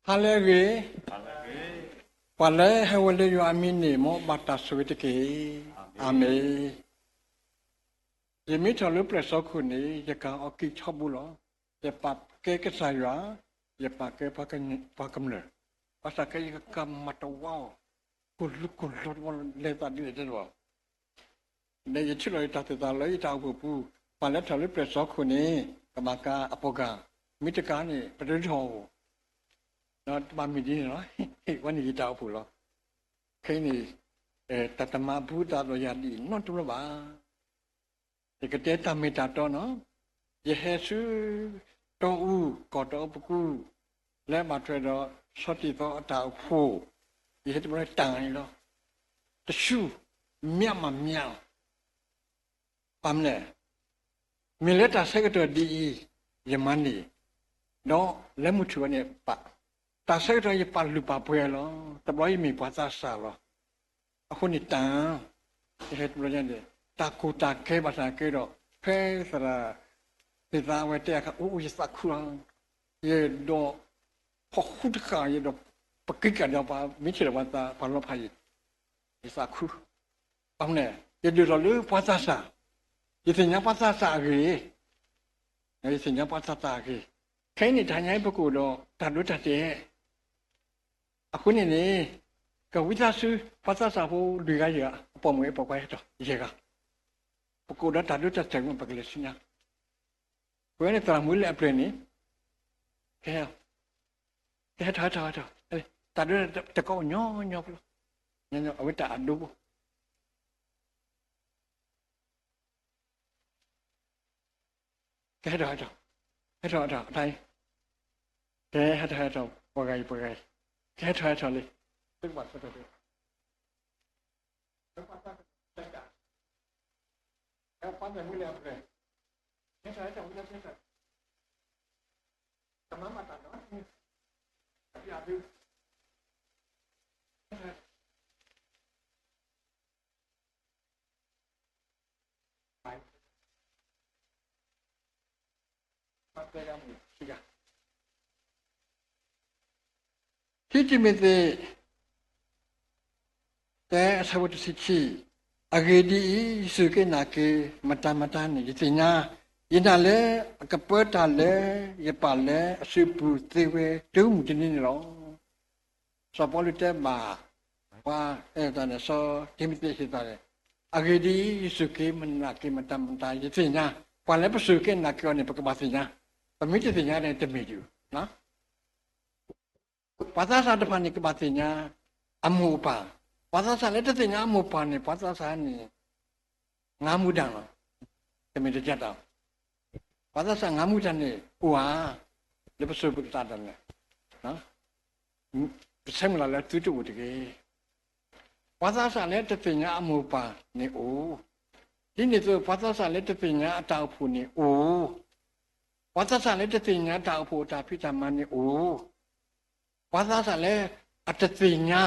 ဟါလၢအဂ့ၤ, ပှၤလၢဟဲဝဲလၢယွၤအမံၤန့ၣ် မ်ဘၣ်တၢ်ဆိၣ်ဂ့ၤတက့ၢ်. အၤမ့ၣ်. ယမ့ၢ်ထီၣ်လၢပျဲၢ်စီခိၣ်န့ၣ် ယကၤအီၤကံၢ်ထီဘိလီၤ. ယပာ်ကဲကစၢ်ယွၤ, ယပာ်ကဲပှၤကမျၢၢ်, ဘၣ်ဆၣ်ကဲယကကၤမၤတဝါအီၤ, ကိၢ်လိကိၢ်လိတဝီလၢသးဒ်လဲၣ်တဲတဘၣ် ဒီးယထံၣ်လီၤယတၢ်သူၣ်သးလၢယတၢ်အိၣ်ဖှိၣ်ပူၤ, ပှၤလၢထီၣ်လၢပျဲၢ်စီခိၣ်န့ၣ် ကဘၣ်ကၤအပှၤကၤ, မ့ၢ်တကၤန့ၣ် ပတထီၣ်အီၤ, ဒီးတဘၣ်မ့ၢ်ဒ်န့ၣ်လီၤ. ဝဲန့ၣ်ယတၢ်အိၣ်ဖှိၣ်လီၤ. ခဲအံၤန့ၣ် တၢ်တမၤဘူသးဒီးယၤဒ်အံၤနီတဘျီဘၣ်. ယကတဲတၢ်မ့ၢ်တၢ်တီနီၤ, ယဟဲဆူတီအူကီၢ်တီအူပကူ, လၢဘၣ်ထွဲဒီး ဆီတံၢ်သီအတၢ်အိၣ်ဖှိၣ်, ယဟဲတဘျီတၢ်န့ၣ်လီၤ. တဆူ မျးမၤမျးလီၤ. ဘၣ်မနုၤလဲၣ်, မ့ၢ်လၢတၢ်ဆၢကတီၢ်ဒ်အံၤ ယမၤန့ၢ်, ဒီးလၢမုၢ်ထူၣ်ဝဲန့ၣ်ပာ်, တၢ်ဆၢကတီၢ်ယပာ်လုၢ်ပာ်ပှ့ၤလီၤ. တဘျီယမ့ၢ်ပှၤသးစၢ်လီၤ. အဃိန့ၣ်တၢ်, ယဟဲတဘျီညါန့ၣ် တၢ်ကူၣ်တၢ်ခဲဘၣ်ဆၣ်ကဲဒီး ဖဲသရၣ် သ့ၣ်သးဝဲတဲအခါ အိၣ်အိၣ်ယသးခုလီၤ. ယအဲၣ်ဒိး ဖီၣ်ဃူတဃာ် ယအဲၣ်ဒိး ပက့ၤကဒီးပှၤ မ့ၢ်ထံၣ်ဒီးပှၤသးပှၤလီၤဖးယံၤ ယသးခု, ဘၣ်မနုၤလဲၣ် ယဒိၣ်ထီၣ်လၢပှၤသးစၢ်, ယသ့ၣ်ညါပှၤသးစၢ်အဂ့ၢ်, ယသ့ၣ်ညါပှၤသးစၢ်အဂ့ၢ်, ခဲအံၤန့ၣ် တဟါညါအံၤပကအိၣ်ဒီးတၢ်ဒိတၢ်တဲာ်, အဃိန့ၣ်န့ၣ် ကဝံသးစူၤ ပှၤသးစၢ်ဖိလွံၢ်ဂၤယဲၢ်ဂၤ အပိာ်မုၣ်အပိာ်ခွါဟဲထီၣ်ယဲၢ်ဂၤ, ပကအိၣ်ဒီးတၢ်ဒိတၢ်တဲာ်မ့ၢ်ပကလဲၤဆူညါ, ပဝဲန့ၣ်သရၣ်မုၣ်လၢအပျဲၢ်န့ၣ် ကဟဲ, ကဟဲထီၣ်ဟဲထီၣ်ဟဲထီၣ်, တၢ်ဒိတၢ်တဲာ်အိၣ်ညီညီဖိလီၤ, အဝဲတၢ်အဒိဖိ ကဟဲထီၣ်ဟဲထီၣ်, ဟဲထီၣ်ဟဲထီၣ်အတၢ်အံၤ, ကဟဲထီၣ်ဟဲထီၣ် ပှၤဂၤအံၤပှၤဂၤအံၤ, ကဟဲထီၣ်ဟဲထီၣ်လံ, တကဘၣ်ဆၢထၢၣ်, ပှၤသးမုၣ်လၢအပျဲၢ်, ဟဲထီၣ်ဟဲထီၣ် ကမၤမၤတၢ်နီၤ, အပျဲၢ်အဒု ခံတံၤမသ့း တၢ အဆၢဖိတဆံခံ, အဂ့ၢ်ဒ်အံၤ, ယစူၢ်က့ၤနာ်က့ၤ မတၤမတၤန့ၣ် ယသ့ၣ်ညါ, ယနာ်လၢအကပၢတၢ်လၢယပာ်လၢအစုပူၤသ့ဝဲ တုၤမုၢ်တနံၤန့ၣ်လီၤ. စီၤပီလူးတဲဘၣ် ပှၤအဲၣ်တၢ်န့ၣ် စီၤတံၤမသ့းသ့ၣ်တဖၣ်န့ၣ်, အဂ့ၢ်ဒ်အံၤ, ယစူၢ်က့ၤနာ်က့ၤမတၤမတၤ ယသ့ၣ်ညါ, ပှၤလၢပစူၢ်က့ၤနာ်က့ၤအီၤန့ၣ် ပကဘၣ်သ့ၣ်ညါ, ပမ့ၢ်တသ့ၣ်ညါန့ၣ် တမ့ၢ်ဒံးဘၣ်. ပှၤသးစၢ်တဖၣ်န့ၣ် ကဘၣ်သ့ၣ်ညါ အမိၢ်အပၢ်, ပှၤသးစၢ်လၢတသ့ၣ်ညါအမိၢ်အပၢ်န့ၣ် ပှၤသးစၢ်န့ၣ် ငါးမူဒါလီၤ, တမ့ၢ်တကဲတၢ်, ပှၤသးစၢ်ငါးမူဒါန့ၣ် အိၣ်ဧါ, လၢပစိၤပကတၢၢ်တၢ်န့ၣ် ပဆၢမုၢ်လၢ်လၢသုတအိၣ်တဂ့ၤ. ပှၤသးစၢ်လၢတသ့ၣ်ညါအမိၢ်အပၢ်န့ၣ်အိၣ်, ဒ်န့ၣ်အသိး ပှၤသးစၢ်လၢတသ့ၣ်ညါအတၢ်အိၣ်ဖှိၣ်န့ၣ်အိၣ်, ပှၤသးစၢ်လၢတသ့ၣ်ညါတၢ်အိၣ်ဖှိၣ်အတၢ်ဖံးတၢ်မၤန့ၣ်အိၣ်, ပှၤသးစၢ်လၢအတသ့ၣ်ညါ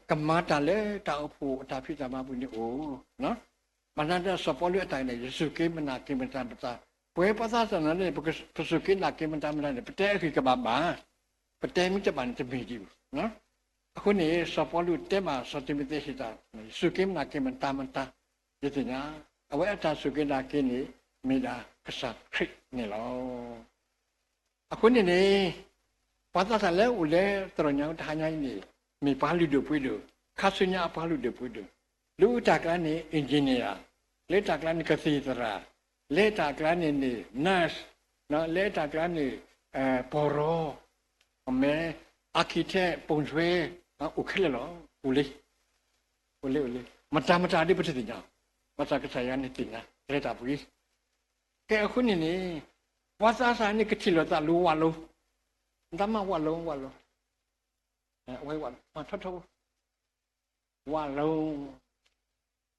ကမၤတၢ်လၢတၢ်အိၣ်ဖှိၣ်အတၢ်ဖံးတၢ်မၤပူၤန့ၣ်အိၣ်. ဘၣ်ဆၣ်ဒီးစီၤပီလူးအတၢ်န့ၣ် ယစူၢ်က့ၤမနာ်က့ၤမတၤမတၤ, ပဝဲပှၤသးစၢ်န့ၣ် ပစူၢ်က့ၤနာ်က့ၤမတၤမတၤန့ၣ် ပတဲအဂ့ၢ်ကဘၣ်ဘၣ်, ပတဲမ့ၢ်တဘၣ်န့ၣ် တမ့ၢ်ဒံးဘၣ်. အဃိန့ၣ် စီၤပီလူးတဲဘၣ်စီၤတံၤမသ့းဟ့ၣ်တၢ်, ယစူၢ်က့ၤမနာ်က့ၤမတၤမတၤ, ယသ့ၣ်ညါ, အဝဲအတၢ်စူၢ်က့ၤနာ်က့ၤန့ၣ် မ့ၢ်ဒၣ်ကစၢ်ခရံာ်န့ၣ်လီၤ. အဃိန့ၣ်န့ၣ် ပှၤသးစၢ်လၢအိၣ်လၢသရိာ်ညါတဟါညါအံၤန့ၣ် မ့ၢ်ပှၤလုၢ်ဒိၣ်ပှ့ၤဒိၣ်, ခါဆူညါအပှၤလုၢ်ဒိၣ်ပှ့ၤဒိၣ်, လၢတၢ်ကျါန့ၣ် engineer, လၢတၢ်ကျါန့ၣ် ကသံၣ်သရၣ်, လၢတၢ်ကျါန့ၣ်န့ၣ် nurse, လၢတၢ်ကျါန့ၣ် ပီၢ်ရီ, အမ့ၢ် architect ပုံဆွဲ, အိၣ်ခဲလၢာ်လီၤ, အိၣ်လံ, အိၣ်လံ, အိၣ်လံ, မတၤမတၤဒ်ပတသ့ၣ်ညါ, ဘၣ်ဆၣ်ကစၢ်ယွၤန့ၣ်သ့ၣ်ညါ ရဲၣ်တၢ်ပှဲၤ. ကဲအဃိန့ၣ်န့ၣ် ပှၤသးစၢ်န့ၣ်ကထံၣ်လိာ်သးလၢဝးလိၤ, တၢ်မၤဝးလိၤ ဝးလိၤ, အဝဲဝးလိၤ မၤထီထီ, ဝးလိၤ,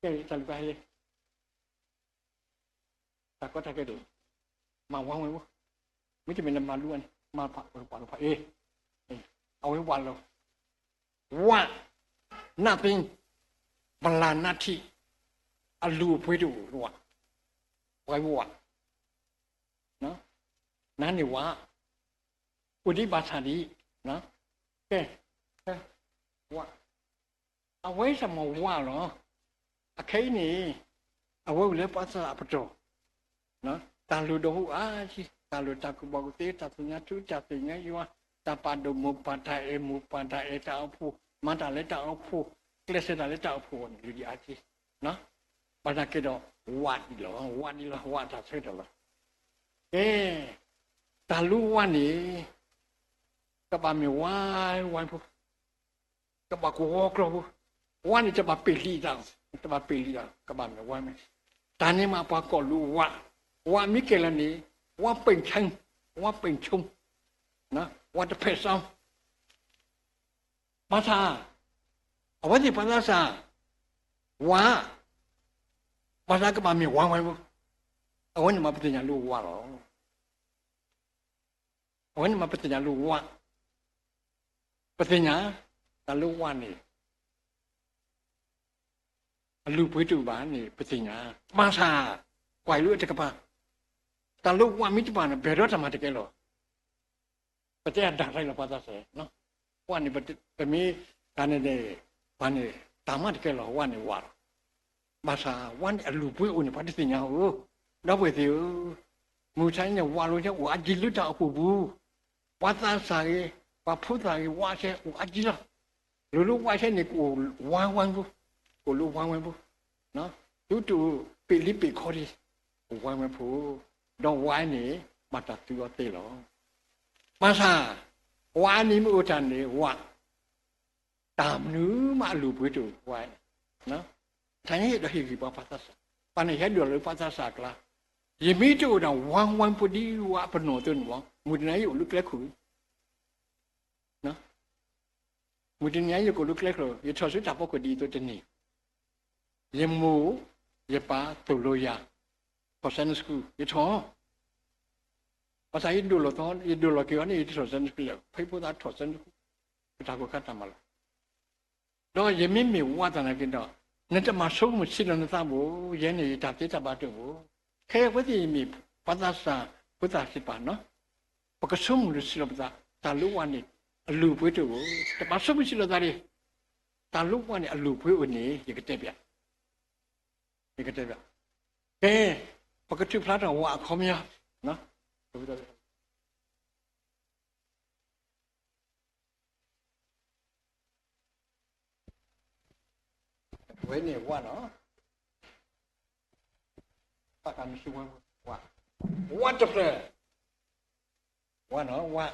ကဲတၢ်လူၤကါဟဲလံ တၢ်ကီတၢ်ခဲဒိၣ်, မၤဝါဝဲဝဲ, မ့တမ့ၢ်လၢမၤလူၤဝဲန့ၣ် မၤဝးလိၤဖးအ့, အဝဲဝးလိၤ, ဝး, nothing, ပလၢ်နၢ်ထံၣ်, အလူၤအပှ့ၤတအိၣ်ဝဲ, ပှၤဝး, နၤန့ၣ်ဝး, အိၣ်ဒံးဘၣ်ဆၣ်ဒံး, ဝၣ်, အဝဲစ့ၢ်မ့ၢ်ဝၣ်လီၤ. အခဲအံၤန့ၣ် အဝဲအိၣ်လၢပှၤသးစၢ်အပတီၢ်, တၢ်လိၣ်ဒိၣ်ဟူအါက့, တၢ်လိၣ်တၢ်ကူၣ်ဘၣ်ကူၣ်သ့, တၢ်သ့ၣ်ညါထူ, တၢ်သ့ၣ်ညါယွၤ, တၢ်ပာ်ဒိၣ်မိၢ်ပၢ်တၢ်အဲၣ်မိၢ်ပၢ်တၢ်အဲၣ်တၢ်အိၣ်ဖှိၣ်, မၤတၢ်လၢတၢ်အိၣ်ဖှိၣ်, ကျဲးစၢးတၢ်လၢတၢ်အိၣ်ဖှိၣ်အဂီၢ်န့ၣ် လုၢ်ဒံးအါက့, ဘၣ်ဆၣ်ကဲဒီး ဝၣ်ဒံးလီၤ, ဝၣ်ဒံးလီၤ, ဝၣ်တၢ်ဆၢကတီၢ်လီၤ. ကဲ, တၢ်လူဝၣ်န့ၣ် ကဘၣ်မ့ၢ်ဝါဝါဖိ, ကဘၣ်ကဝီၤကျီဖိ, ဝၣ်န့ၣ်တဘၣ်ပ့ၢ်လံတၢ်, တဘၣ်ပ့ၢ်လံတၢ်, ကဘၣ်မ့ၢ်ဝါမ့ၢ်, တၢ်န့ၣ်မးပှၤကိးလူဝၣ်, ဝၣ်မ့ၢ်ကဲလၢာ်န့ၣ် ဝၣ်ပိၣ်ဆူ, ဝၣ်ပိၣ်ဆူ, ဝၣ်တဖျဲးစီ, ဘၣ်ဆၣ် အဝဲသ့ၣ်ပှၤသးစၢ် ဝၣ်, ဘၣ်ဆၣ်ကဘၣ်မ့ၢ်ဝါဝါဖိ, အဝဲန့ၣ်မးပသ့ၣ်ညါလူဝၣ်လီၤ. အဝဲန့ၣ်မးပသ့ၣ်ညါလူဝၣ်, ပသ့ၣ်ညါ တၢ်လူဝၣ်န့ၣ် အလုၢ်အပှ့ၤတအိၣ်ဘၣ်န့ၣ် ပသ့ၣ်ညါ, ဘၣ်ဆၣ် ကွၢ်အံၤလၢအတကပၤ, တၢ်လူဝၣ်မ့ၢ်တဘၣ်န့ၣ် ဘယ်တော့တၢ်မၤတကဲလီၤ. ပတဲအဒၣ်တၢ်လီၤပှၤသးစၢ်, ဝၣ်န့ၣ် ပမ့ၢ်တၢ်န့ၣ်န့ၣ် ပှၤန့ၣ် တၢ်မၤတကဲလီၤ ဝၣ်န့ၣ်ဝၣ်လီၤ. ဘၣ်ဆၣ်ဝၣ်န့ၣ်အလုၢ်အပှ့ၤအိၣ်န့ၣ် ပှၤတသ့ၣ်ညါဧိၤ, ဒီပုၢ်ဝဲၢ်သ့ၣ်ဧၢ, မုၢ်ဆါန့ၣ် ဝၣ်လီၤဆဲအိၣ်အါကံလၢတၢ်အိၣ်ဖှိၣ်ပူၤ, ပှၤသးစၢ်ဂ့ၤ, ပှၤဖိသၣ်ဂ့ၤ ဝၣ်ဆဲအိၣ်အါကံလီၤ. လိၤလိၤဝၣ်ဆဲန့ၣ် ကအိၣ်ဝါဝါဖိ, ကအိၣ်လၢဝါဝါဖိ, တုၤတအိၣ်ပ့ၢ်လံပ့ၢ်ခီဒံး, ကအိၣ်ဝါဝါဖိ, ဒီးဝါန့ၣ် ဘၣ်တၢ်သူအီၤသ့လီၤ. ဘၣ်ဆၣ် ဝါန့ၣ်မ့ၢ်အိၣ်တၢ်န့ၣ် ဝၣ် တၢ်မနုၤမးအလုၢ်အပှ့ၤတအိၣ်ဝဲ, တၢ်န့ၣ်ဟဲဒီးဟ့ၣ်ဂံၢ်ဘါပှၤသးစၢ်, ပှၤန့ၣ်ဟဲဒိၣ်လၢပှၤသးစၢ်အကျါ, ယမ့ၢ်တအိၣ်ဒီးဝါဝါဖိဒ်ဝၣ်အပနီၣ်အသိးန့ၣ်ဘၣ်, မုၢ်တနံၤယအိၣ်လၢကျဲခိၣ်, မုၢ်တနံၤယကအိၣ်လၢကျဲခိၣ် ယထီၣ်ဆူတၢ်ဖီခိၣ်ဒ်အံၤအသိးတန့ၢ်, ယမိၢ်ယပၢ်သိၣ်လိယၤ, ထီၣ် Sunday school ယထီၣ်, ဘၣ်ဆၣ်ယဒိၣ်လီၤသီ ယဒိၣ်လီၤက့ၤအီၤန့ၣ် ယတထီၣ် Sunday school လၢ ဖဲဖိသၣ်ထီၣ် Sunday school ပတၢ်ကိၢ်ခါတၢ်မၤလီၤ. ဒီးယမ့မ့ၢ်ဝါသနာ်က့ဒီး နတမၤဆိကမိၣ်ဆံးလီၤနသးဘၣ်, ယဲန့ၣ်ယတၢ်သ့တၢ်ဘၣ်တအိၣ်ဘၣ်. ခဲအံၤအဝဲသ့ၣ်မ့ၢ်ပှၤသးစၢ်ဖိသၣ်စ့ၢ်ကီး, ပကဆိကမိၣ်ဒီးဆံးလီၤပသး, တၢ်လိၣ်ဝၣ်န့ၣ် အလုၢ်အပှ့ၤတအိၣ်, တဘၣ်ဆိကမိၣ်ဆံးလီၤသးဒံး, တၢ်လိၣ်ဝၣ်န့ၣ်အလုၢ်အပှ့ၤအိၣ်န့ၣ် ယကတဲဘၣ်, ယကတဲဘၣ်. ကဲ, ပကထုးဖျါထီၣ်ဝၣ်အခီပညီ, ဝဲန့ၣ်ဝၣ်, ဝၣ်တဖျၢၣ်, ဝၣ်, ဝၣ်,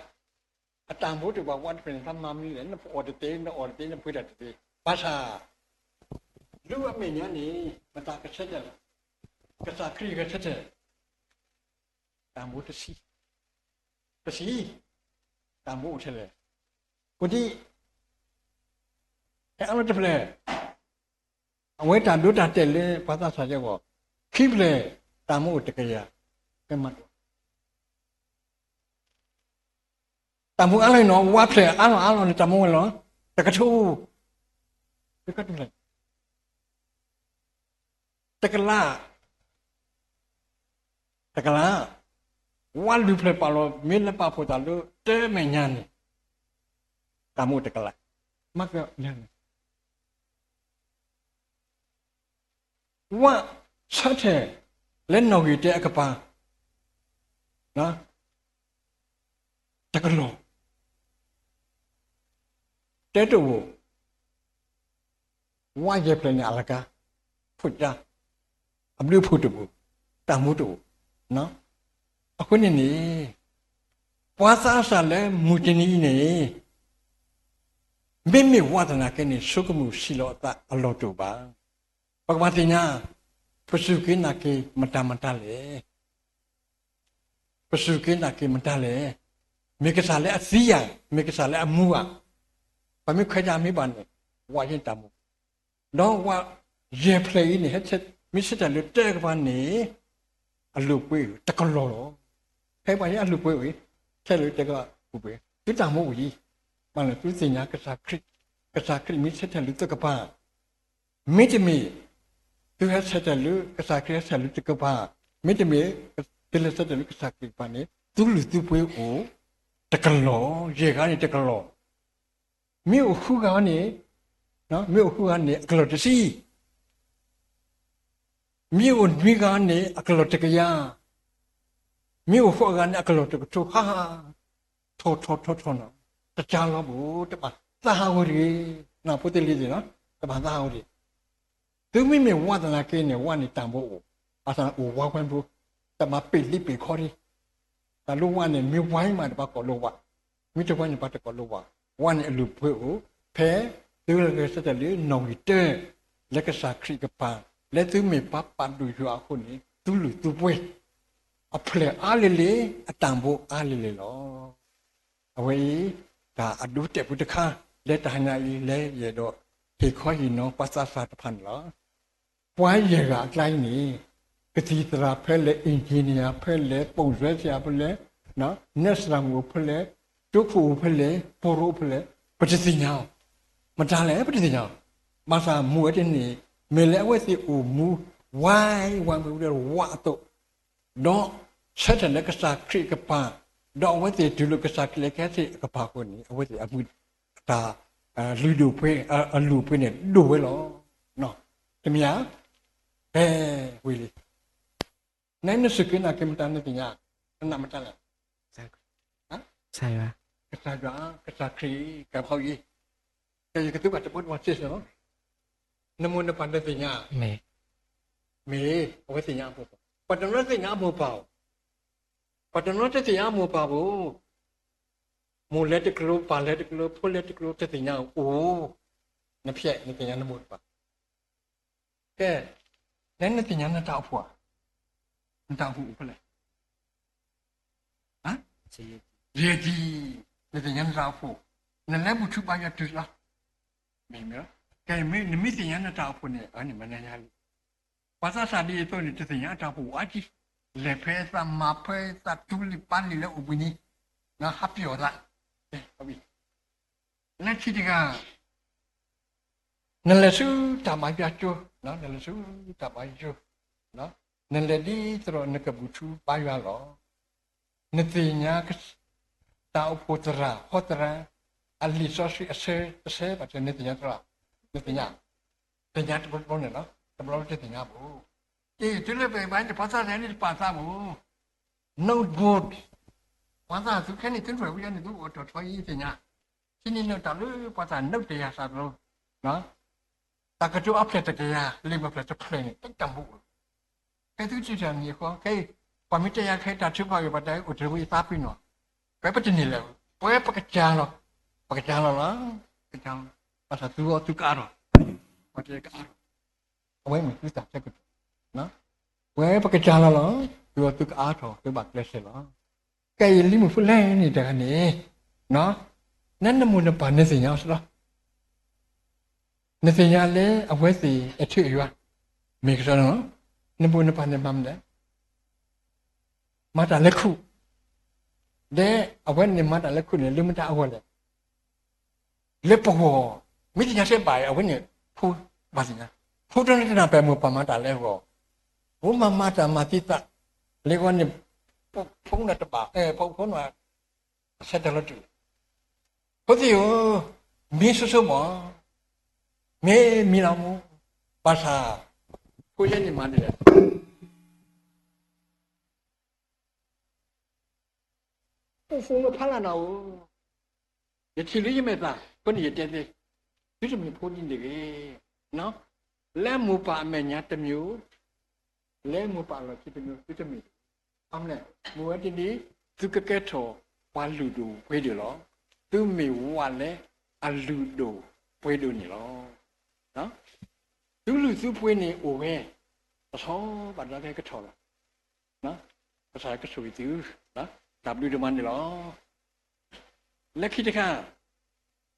အတၢ်မူတဘၣ် ဝၣ်တဖျၢၣ်န့ၣ် သးမၤမနုၤလဲၣ်, နအီၣ်တသ့, နအီၣ်တသ့, နပှ့ၤတၢ်တသ့, ဘၣ်ဆၣ် ဒ်အမဲာ်ညါန့ၣ် မတၤကဆၢတဲာ်လီၤ, ကစၢ်ခရံာ်ဂဲၤဆၢထၢၣ်, တၢ်မူတဆံ, တဆံ, တၢ်မူအိၣ်ထဲလဲၣ်, ကိးဒံ, ဟဲအါလီၤတဖျၢၣ်, အဝဲတၢ်ဒိတၢ်တဲာ်လၢပှၤသးစၢ်အဂီၢ်, ခံဖျၢၣ်, တၢ်မူအိၣ်တကယၤ, ဖဲမၤ တၢ်မူအါလီၤနီၤ, ဝၣ်ဖျၢၣ်အါလီၤအါလီၤန့ၣ် တၢ်မူဝဲလီၤ, တကထိ, တကလး, တကလး, ဝၣ်လွံၢ်ဖျၢၣ်ပာ်လီၤ မ့ၢ်လၢပာ်ဖှိၣ်သးလၢတၢ်မဲာ်ညါန့ၣ်, တၢ်မူတကလး, မၤကန့ၣ် ဝၣ်ဆၢထၢၣ်လၢနီၣ်ဂံၢ်တၢအကပၤ, တကလီၢ်, တၢတအိၣ်, ဝၣ်ယဲၢ်ဖျၢၣ်န့ၣ်အလကါ, ဖိၣ်ဒါ, အဘျုးအဖှိၣ်တအိၣ်, တၢ်မူတအိၣ်, အဃိန့ၣ်န့ၣ်, ပှၤသးစၢ်လၢမုၢ်တနံၤအံၤန့ၣ် မ့မ့ၢ်ဝၣ်သနာ်က့န့ၣ် ဆိကမိၣ်ဆံးလီၤအသးအလီၢ်တအိၣ်ဘၣ်. ပကဘၣ်သ့ၣ်ညါ, ပစူၢ်က့ၤနာ်က့ၤမတၤမတၤလဲၣ်. ပစူၢ်က့ၤနာ်က့ၤမတၤလဲၣ်. မ့ၢ်ကစၢ်လၢအသံဧါ, မ့ၢ်ကစၢ်လၢအမူဧါ. ပမ့ၢ်ခွဲးတၢ်မ့ၢ်ဘၣ်န့ၣ်, ဝၣ်ယဲၢ်တၢ်မူ, ဒီးဝၣ်ယဲၢ်ဖျၢၣ်အံၤန့ၣ် မ့ၢ်ဆၢထၢၣ်လၢတၢ်ကပၤန့ၣ် အလုၢ်အပှ့ၤတကလီၢ်လီၤ. ဖဲပှၤဟဲအလုၢ်အပှ့ၤအိၣ်အံၤ, ဆၢထၢၣ်လၢတၢ်ကပၤ, သုတၢ်မူအိၣ်အံၤ, မ့ၢ်လၢသုသ့ၣ်ညါကစၢ်ခရံာ်, ကစၢ်ခရံာ်မ့ၢ်ဆၢထၢၣ်လၢသုကပၤ, မ့တမ့ၢ်, သုဟဲဆၢထၢၣ်လၢကစၢ်ခရံာ်ဟဲဆၢထၢၣ်လၢသုကပၤ, မ့တမ့ၢ်, သုလဲၤဆၢထၢၣ်လၢကစၢ်ခရံာ်ကပၤန့ၣ် သုလုၢ်သုပှ့ၤအိၣ်တကလီၢ်, ယဲၢ်ဂၤန့ၣ်တကလီၢ်. မ့ၢ်အိၣ်ဃုဂၤန့ၣ်, မ့ၢ်အိၣ်ဃုဂၤန့ၣ် အကလီၢ်တဆံ, မ့ၢ်အိၣ်နွံဂၤန့ၣ် အကလီၢ်တကယၤ, မ့ၢ်အိၣ်ဃိးဂၤန့ၣ် အကလီၢ်တကထိဟါ, ထီၣ်ထီၣ်ထီၣ်ထီၣ်နီၤ, တကါလီၤဘၣ် တဘၣ်သးဟးဂီၤတဂ့ၤ, ဖိသ့ၣ်လံၤသ့ၣ်နီၤ, တဘၣ်သးဟးဂီၤတဂ့ၤ. သုမ့မ့ၢ်ဝးသနာ်က့န့ၣ် ဝးန့ၣ်တၢ်ဘိအိၣ်, ဘၣ်ဆၣ်အိၣ်ဝးဝဲဘိ, တဘၣ်ပ့ၢ်လံပ့ၢ်ခီဒံး, တၢ်လၢဝးန့ၣ် မ့ၢ်ဝါမးန့ၣ် ပှၤကိးလၢဝး, မ့ၢ်တဝါန့ၣ် ပှၤတကိးလၢဝး, ဝးန့ၣ်အလုၢ်အပှ့ၤအိၣ်, ဖဲသုလၢကဆၢထၢၣ်လၢနီၣ်ဂံၢ်တၢ, လၢကစၢ်ခရံာ်ကပၤ, လၢသုမ့ၢ်ပှၤပာ်ဒိၣ်ယွၤအဃိန့ၣ် သုလုၢ်သုပှ့ၤ, အဖျၢၣ်အါလံၤလံၤ အတၢ်ဘိအါလံၤလံၤလီၤ. အဝဲအံၤ တၢ်အဒိတဲာ်ဖိတခါ လၢတၢ်ဟါညါအံၤ လၢယအဲၣ်ဒိးဟ့ၣ်ခီဟ့ၣ်နီၤပှၤသးစၢ်တဖၣ်န့ၣ်လီၤ. ပှၤယဲၢ်ဂၤအကျါအံၤန့ၣ် ကသံၣ်သရၣ်ဖဲလဲၣ်, engineer ဖဲလဲၣ်, ပိာ်ဆွဲဆရာဖဲလဲၣ်, nurse သရၣ်မုၣ်အိၣ်ဖဲလဲၣ်, ကၠိခိၣ်အိၣ်ဖဲလဲၣ်, ဖိရိအိၣ်ဖဲလဲၣ်, ပတသ့ၣ်ညါအီၤ, မတၤလဲၣ် ပတသ့ၣ်ညါအီၤ, ဘၣ်ဆၣ်မုၢ်ဝဲတနံၤ မ့ၢ်လၢအဝဲသ့ၣ်အိၣ်မူ ဝါဝါဝဲဝဲဝးအသိး ဒီးဆၢထၢၣ်လၢကစၢ်ခရံာ်အကပၤ, ဒီးအဝဲသ့ၣ်တူၢ်လိာ်ကစၢ်ခရံာ်လၢကဟဲသ့ၣ်အကပၤအဃိန့ၣ် အဝဲသ့ၣ်အမုၢ်တၢ် လုၢ်ဒိၣ်ပှ့ၤ, အလုၢ်အပှ့ၤန့ၣ်ဒိၣ်ဝဲလီၤ. တမ့ၢ်ဧါ, ဖဲဝံၤလံ, နနစူၢ်က့ၤနာ်က့ၤမတၤနသ့ၣ်ညါ, နနာ်မတၤလဲၣ်, ကစၢ်ယွၤ, ကစၢ်ခရံာ် ကဲဖီအံၤ, ကဲယကသုဘၣ်တဘိတဘိစ့ၢ်လီၤ, နမိၢ်နပၢ်နသ့ၣ်ညါ, မ့ၢ်, အဝဲသ့ၣ်ညါအမိၢ်ပၢ်, ပှၤတနီၤသ့ၣ်ညါအမိၢ်ပၢ်အိၣ်, ပှၤတနီၤတသ့ၣ်ညါအမိၢ်ပၢ်ဘၣ်, မိၢ်လဲၤတကျိၤ ပၢ်လဲၤတကျိၤ ဖိလဲၤတကျိၤ တသ့ၣ်ညါအိၣ်, နဖျဲးနသ့ၣ်ညါနမိၢ်နပၢ်, ကဲ, နနသ့ၣ်ညါနတၢ်အိၣ်ဖှိၣ်ဧါ, နတၢ်အိၣ်ဖှိၣ်အိၣ်ဖဲလဲၣ်, ယဲၢ်ဒံ, နသ့ၣ်ညါနတၢ်အိၣ်ဖှိၣ်, နလဲၤဘူၣ်ထူဘါယွၤတုၤလီၤ, မ့ၢ်, ကဲမ့ၢ်နမ့ၢ်သ့ၣ်ညါနတၢ်အိၣ်ဖှိၣ်န့ၣ် အန့ၣ်မနုၤညါလံ, ပှၤသးစၢ်ဒ်အသိးန့ၣ် တသ့ၣ်ညါအတၢ်အိၣ်ဖှိၣ်အါကံ, လဲၤဖဲသးမၤဖဲ သးတူလံာ်ပာ်လံာ်လၢအိၣ်ဘှံးနံၤ, ဟးပျီၢ်သး, လၢခံတဂၤ နလဲၤဆူတၢ်ဘါယွၤကၠိ, နလဲၤဆူတၢ်ဘါယွၤကၠိ, နလဲၤဒ်သိးဒီးနကဘူၣ်ထူဘါယွၤလီၤ. နသ့ၣ်ညါ တၢ်အိၣ်ဖှိၣ်သရၣ် ဟီသရၣ် အလံာ်စီဆှံအဆၢတဆၢဘၣ်ဆၣ် နသ့ၣ်ညါသရၣ်, နသ့ၣ်ညါ, သ့ၣ်ညါတဘျီတဘျီန့ၣ်လီၤ, တဘျီတသ့ၣ်ညါဘၣ်. အ့ တုၤလၢပဘါယွၤန့ၣ် ပှၤသးစၢ်န့ၣ်တပာ်သးဘၣ်, နဘိး ပှၤသးစၢ်သုခဲန့ၣ် သုနွဲၣ်ဝံၤန့ၣ် သုအိၣ်ထီၣ်ထီအံၤသ့ၣ်ညါ, ဆံးန့ၢ်နတၢ်လၢပှၤသးနုာ်တယၤသးတလိၤ, တၢ်ကတိၤအဖျၢၣ်တကယၤ လံာ်မၤဖျၢၣ်တဖျၢၣ်န့ၣ် တၢ်တၢ်မူအိၣ်, ဖဲသုစုတၢ်မံၤအဃိ ခဲအံၤ ပှၤမ့ၢ်တဲယၤခဲအံၤ တၢ်ထုကဖၣ်ဂ့ၢ် ပှၤတဲအိၣ်တရံးဝံၤအသးပ့ၤနီၣ်, ပဝဲပတန့ၢ်လၢၤ, ပဝဲပကစၢ်လီၤ, ပကစၢ်လီၤလီၤ, ကစၢ်လီၤ, ဘၣ်ဆၣ်သုဂီၢ်သုကအါထီၣ်, ပှၤတဲကအါထီၣ်, အဝဲမ့ၢ်သုသးဆၢကတီၢ်, ပဝဲပကစၢ်လီၤလီၤ, သုဂီၢ်သုကအါထီၣ် သုဘၣ်ကျဲးစၢးလီၤ. ကဲအံၤလံမုၢ်ဖိလဲၣ်န့ၣ်တဂၤန့ၣ်, နနမိၢ်နပၢ်နသ့ၣ်ညါအီၤစ့ၢ်လီၤ. နသ့ၣ်ညါလၢအဝဲသ့ၣ်အဲၣ်ထၢၣ်ယွၤ, မ့ၢ်ကစီဒီလီၤ, နမိၢ်နပၢ်န့ၣ်မၤမနုၤလဲၣ်, မၤတၢ်လၢခိၣ်, ဒီးအဝဲန့ၣ်မၤတၢ်လၢခိၣ်န့ၣ် လၢမတၤအဂီၢ်လဲၣ်, လၢပဂီၢ်, မ့ၢ်သ့ၣ်ညါစ့ၢ်ဘၣ်အံၤ အဝဲန့ၣ်, ဖိဘၣ်သ့ၣ်ညါ, ဖိတနီၤတနၢ်ပၢၢ်မိၢ်ပၢ်မၤတၢ်လၢအဂီၢ်, ဖိမၤမၤတၢ်မၤသံသး, လၢအဂီၢ်န့ၣ်, ဖိန့ၣ်တဘၣ်, ဖိန့ၣ် အဆၢတဲာ်လီၤတူာ်, ဖိသ့ၣ်ဧၢ, မ့ၢ်ဆိဆိမး, မ့ၢ်မံလီၤမူ, ဘၣ်ဆၣ်, ဖိယဲန့ၣ်မၤဒ်လဲၣ် အိၣ်ဃိမ့ၢ်ဖးလၢ်နၤဧၢ, ယထံၣ်လၢယမဲာ်သၣ် အဃိန့ၣ်ယတဲသ့, သုတမ့ၢ်ဖိဒ်န့ၣ်တဂ့ၤ, လၢမိၢ်ပၢ်အမဲာ်ညါတမံၤ, လၢမိၢ်ပၢ်အလီၢ်ခံတမံၤ သုတမ့ၢ်, အမလဲၣ်, မ့ၢ်ဝဲတနံၤ သုကကဲထီၣ်ပှၤလုၢ်ဒိၣ်ပှ့ၤဒိၣ်လီၤ. သုမ့ၢ်ဝးလၢအလုၢ်ဒိၣ်ပှ့ၤဒိၣ်န့ၣ်လီၤ. သုလုၢ်သုပှ့ၤန့ၣ် အိၣ်ဝဲ, တထီၣ်ဘၣ်ဒီးကဟဲကထီၣ်လီၤ. ကစၢ်ကဆိၣ်ဂ့ၤသု, တၢ်ဘျုးဒိၣ်မးန့ၣ်လီၤ. လၢခံတခါ,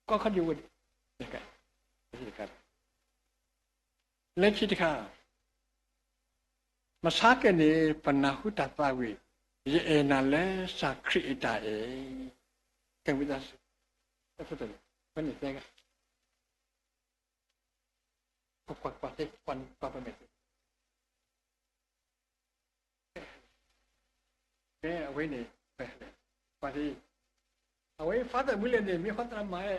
ကီၢ်ခီဒံးဝဲ, လၢခံတခါ, မဆါကဲန့ၣ် ပနၢ်ဟူတၢ်သးဝံၣ်, ယအဲၣ်နၤလၢကစၢ်ခရံာ်အတၢ်အဲၣ်, ကဲဝံသးစူၤ, ဖဲန့ၣ်သဲဂၤ ကဲအဝဲန့ၣ်, အဝဲ Father မုၢ်လဲၣ်န့ၣ် မ့ၢ်ဟီသရၣ်မၤဝဲ,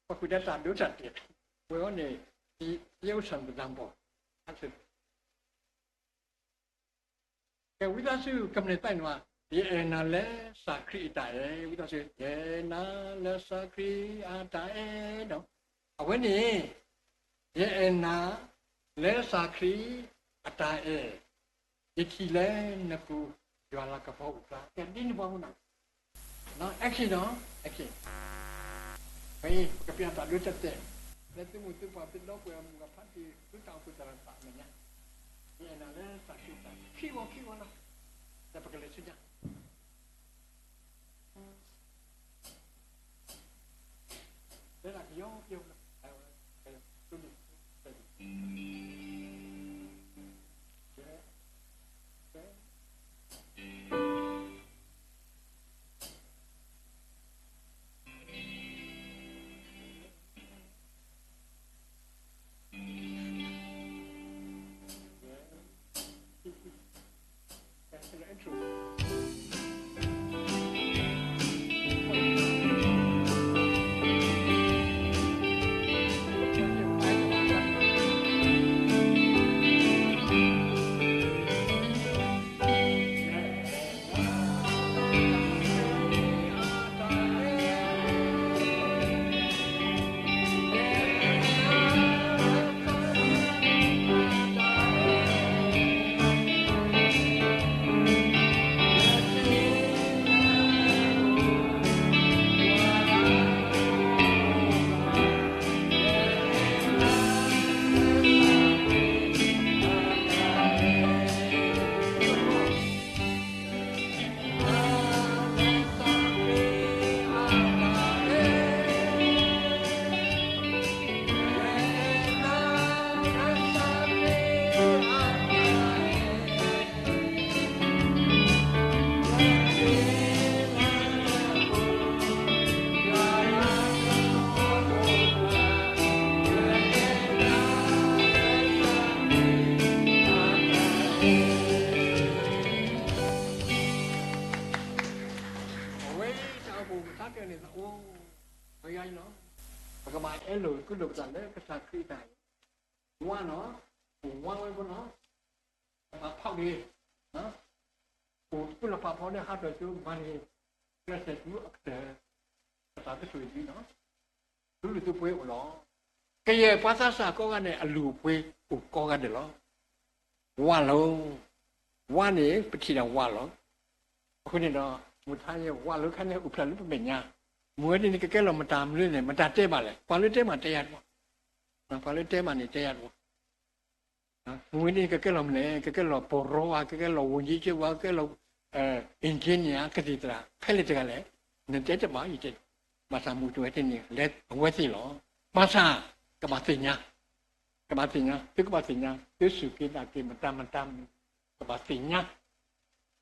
ပဃုာ်ဒီးတၢ်ဒိတၢ်တဲာ်, ဝဲအံၤန့ၣ် ယအိၣ်ဆၢၣ်သးဘီၣ်, ကဲ ဝံသးစူၤ ကမျၢၢ်သးန့ၣ်, ယအဲၣ်နၤလၢစၢ်ခရံာ်အတၢ်အဲၣ်, ဝံသးစူၤ ယအဲၣ်နၤလၢစၢ်ခရံာ်အတၢ်အဲၣ်ဒီး, အဝဲန့ၣ် ယအဲၣ်နၤ လၢစၢ်ခရံာ်အတၢ်အဲၣ်, ယထံၣ်လၢနပူၤ ယွၤလၤကပီၤအိၣ်ဖျါ, ကဲဒ်န့ၣ်ပှၤမနုၤ, action ဒီး action, ပကပျၢ်တၢ်ဒိတၢ်တဲာ်, လၢသုမိၢ်သုပၢ်သုဒီပုၢ်ဝဲၢ်မုၢ်ဂၤဖးတံၢ် သုတၢ်အိၣ်ဖှိၣ်သရၣ်သးအမဲာ်ညါ, ယအဲၣ်နၤလၢစၢ်ခရံာ်အတၢ်အဲၣ်, ခံဝီခံဝီလီၤ, ဒီးပကလဲၤဆူညါ လၢတၢ်ကယီကယီလီၤ, အဝဲတၢ်အိၣ်ဖှိၣ်ကထါကဲန့ၣ် သးအိၣ်ဝဲယါလီၤ. ပကဘၣ်အဲၣ်လိာ်ကုၢ်လိာ်ပသးလၢကစၢ်ခရံာ်အတၢ်အဲၣ်, ဝါနီၤ, ပဝါဝဲဖိနီၤ, ပဘၣ်ဖီၣ်က့ၤ, ပအိၣ်လၢပာ်ဖီလၢဟးထီၣ်ကၠိမၤန့ၢ် ကျဲးစၢးဒုးအကတၢၢ် ပတၢ်ကတိၤအံၤနီၤ, သုလုၢ်သုပှ့ၤအိၣ်လီၤ. ကယဲၢ်ပှၤသးစၢ်ကိးဂၤဒဲး အလုၢ်အပှ့ၤအိၣ်ကိးဂၤဒဲးလီၤ. ဝါလီၤ, ဝါန့ၣ် ပထံၣ်ဒၣ်ဝါလီၤ. အဃိန့ၣ်ဒီး မုၢ်ထါယဲ ဝါလီၤခါန့ၣ် အိၣ်ဖျဲၣ်လၢပမဲာ်ညါ, မုၢ်ဝဲဒ်န့ၣ် ကကဲလီၤမတၤမနုၤလဲၣ်, မတၤတဲဘၣ်လဲၣ်, ပှၤလၢတဲမးတဲယၤတဘၣ်, ပှၤလၢတဲမးန့ၣ်တဲယၤတဘၣ်. မုၢ်ဝဲဒ်န့ၣ် ကကဲလီၤမနုၤလဲၣ်, ကကဲလီၤပီၢ်ရီဧါ, ကကဲလီၤဝူၤကၠံကၠ့ဝါ, ကကဲလီၤ engineer ကသံၣ်သရၣ် ဖဲလဲၣ်တဂၤလဲၣ်, နတဲတဘၣ်ယတဲ, ဘၣ်ဆၣ်မုၢ်တဝဲတန့ၢ် လဲၤအဝဲသ့ၣ်လီၤ. ဘၣ်ဆၣ် ကဘၣ်သ့ၣ်ညါ, ကဘၣ်သ့ၣ်ညါ, သုကဘၣ်သ့ၣ်ညါ, သုစူၢ်က့ၤနာ်က့ၤမတၤမတၤမနုၤ, ကဘၣ်သ့ၣ်ညါ,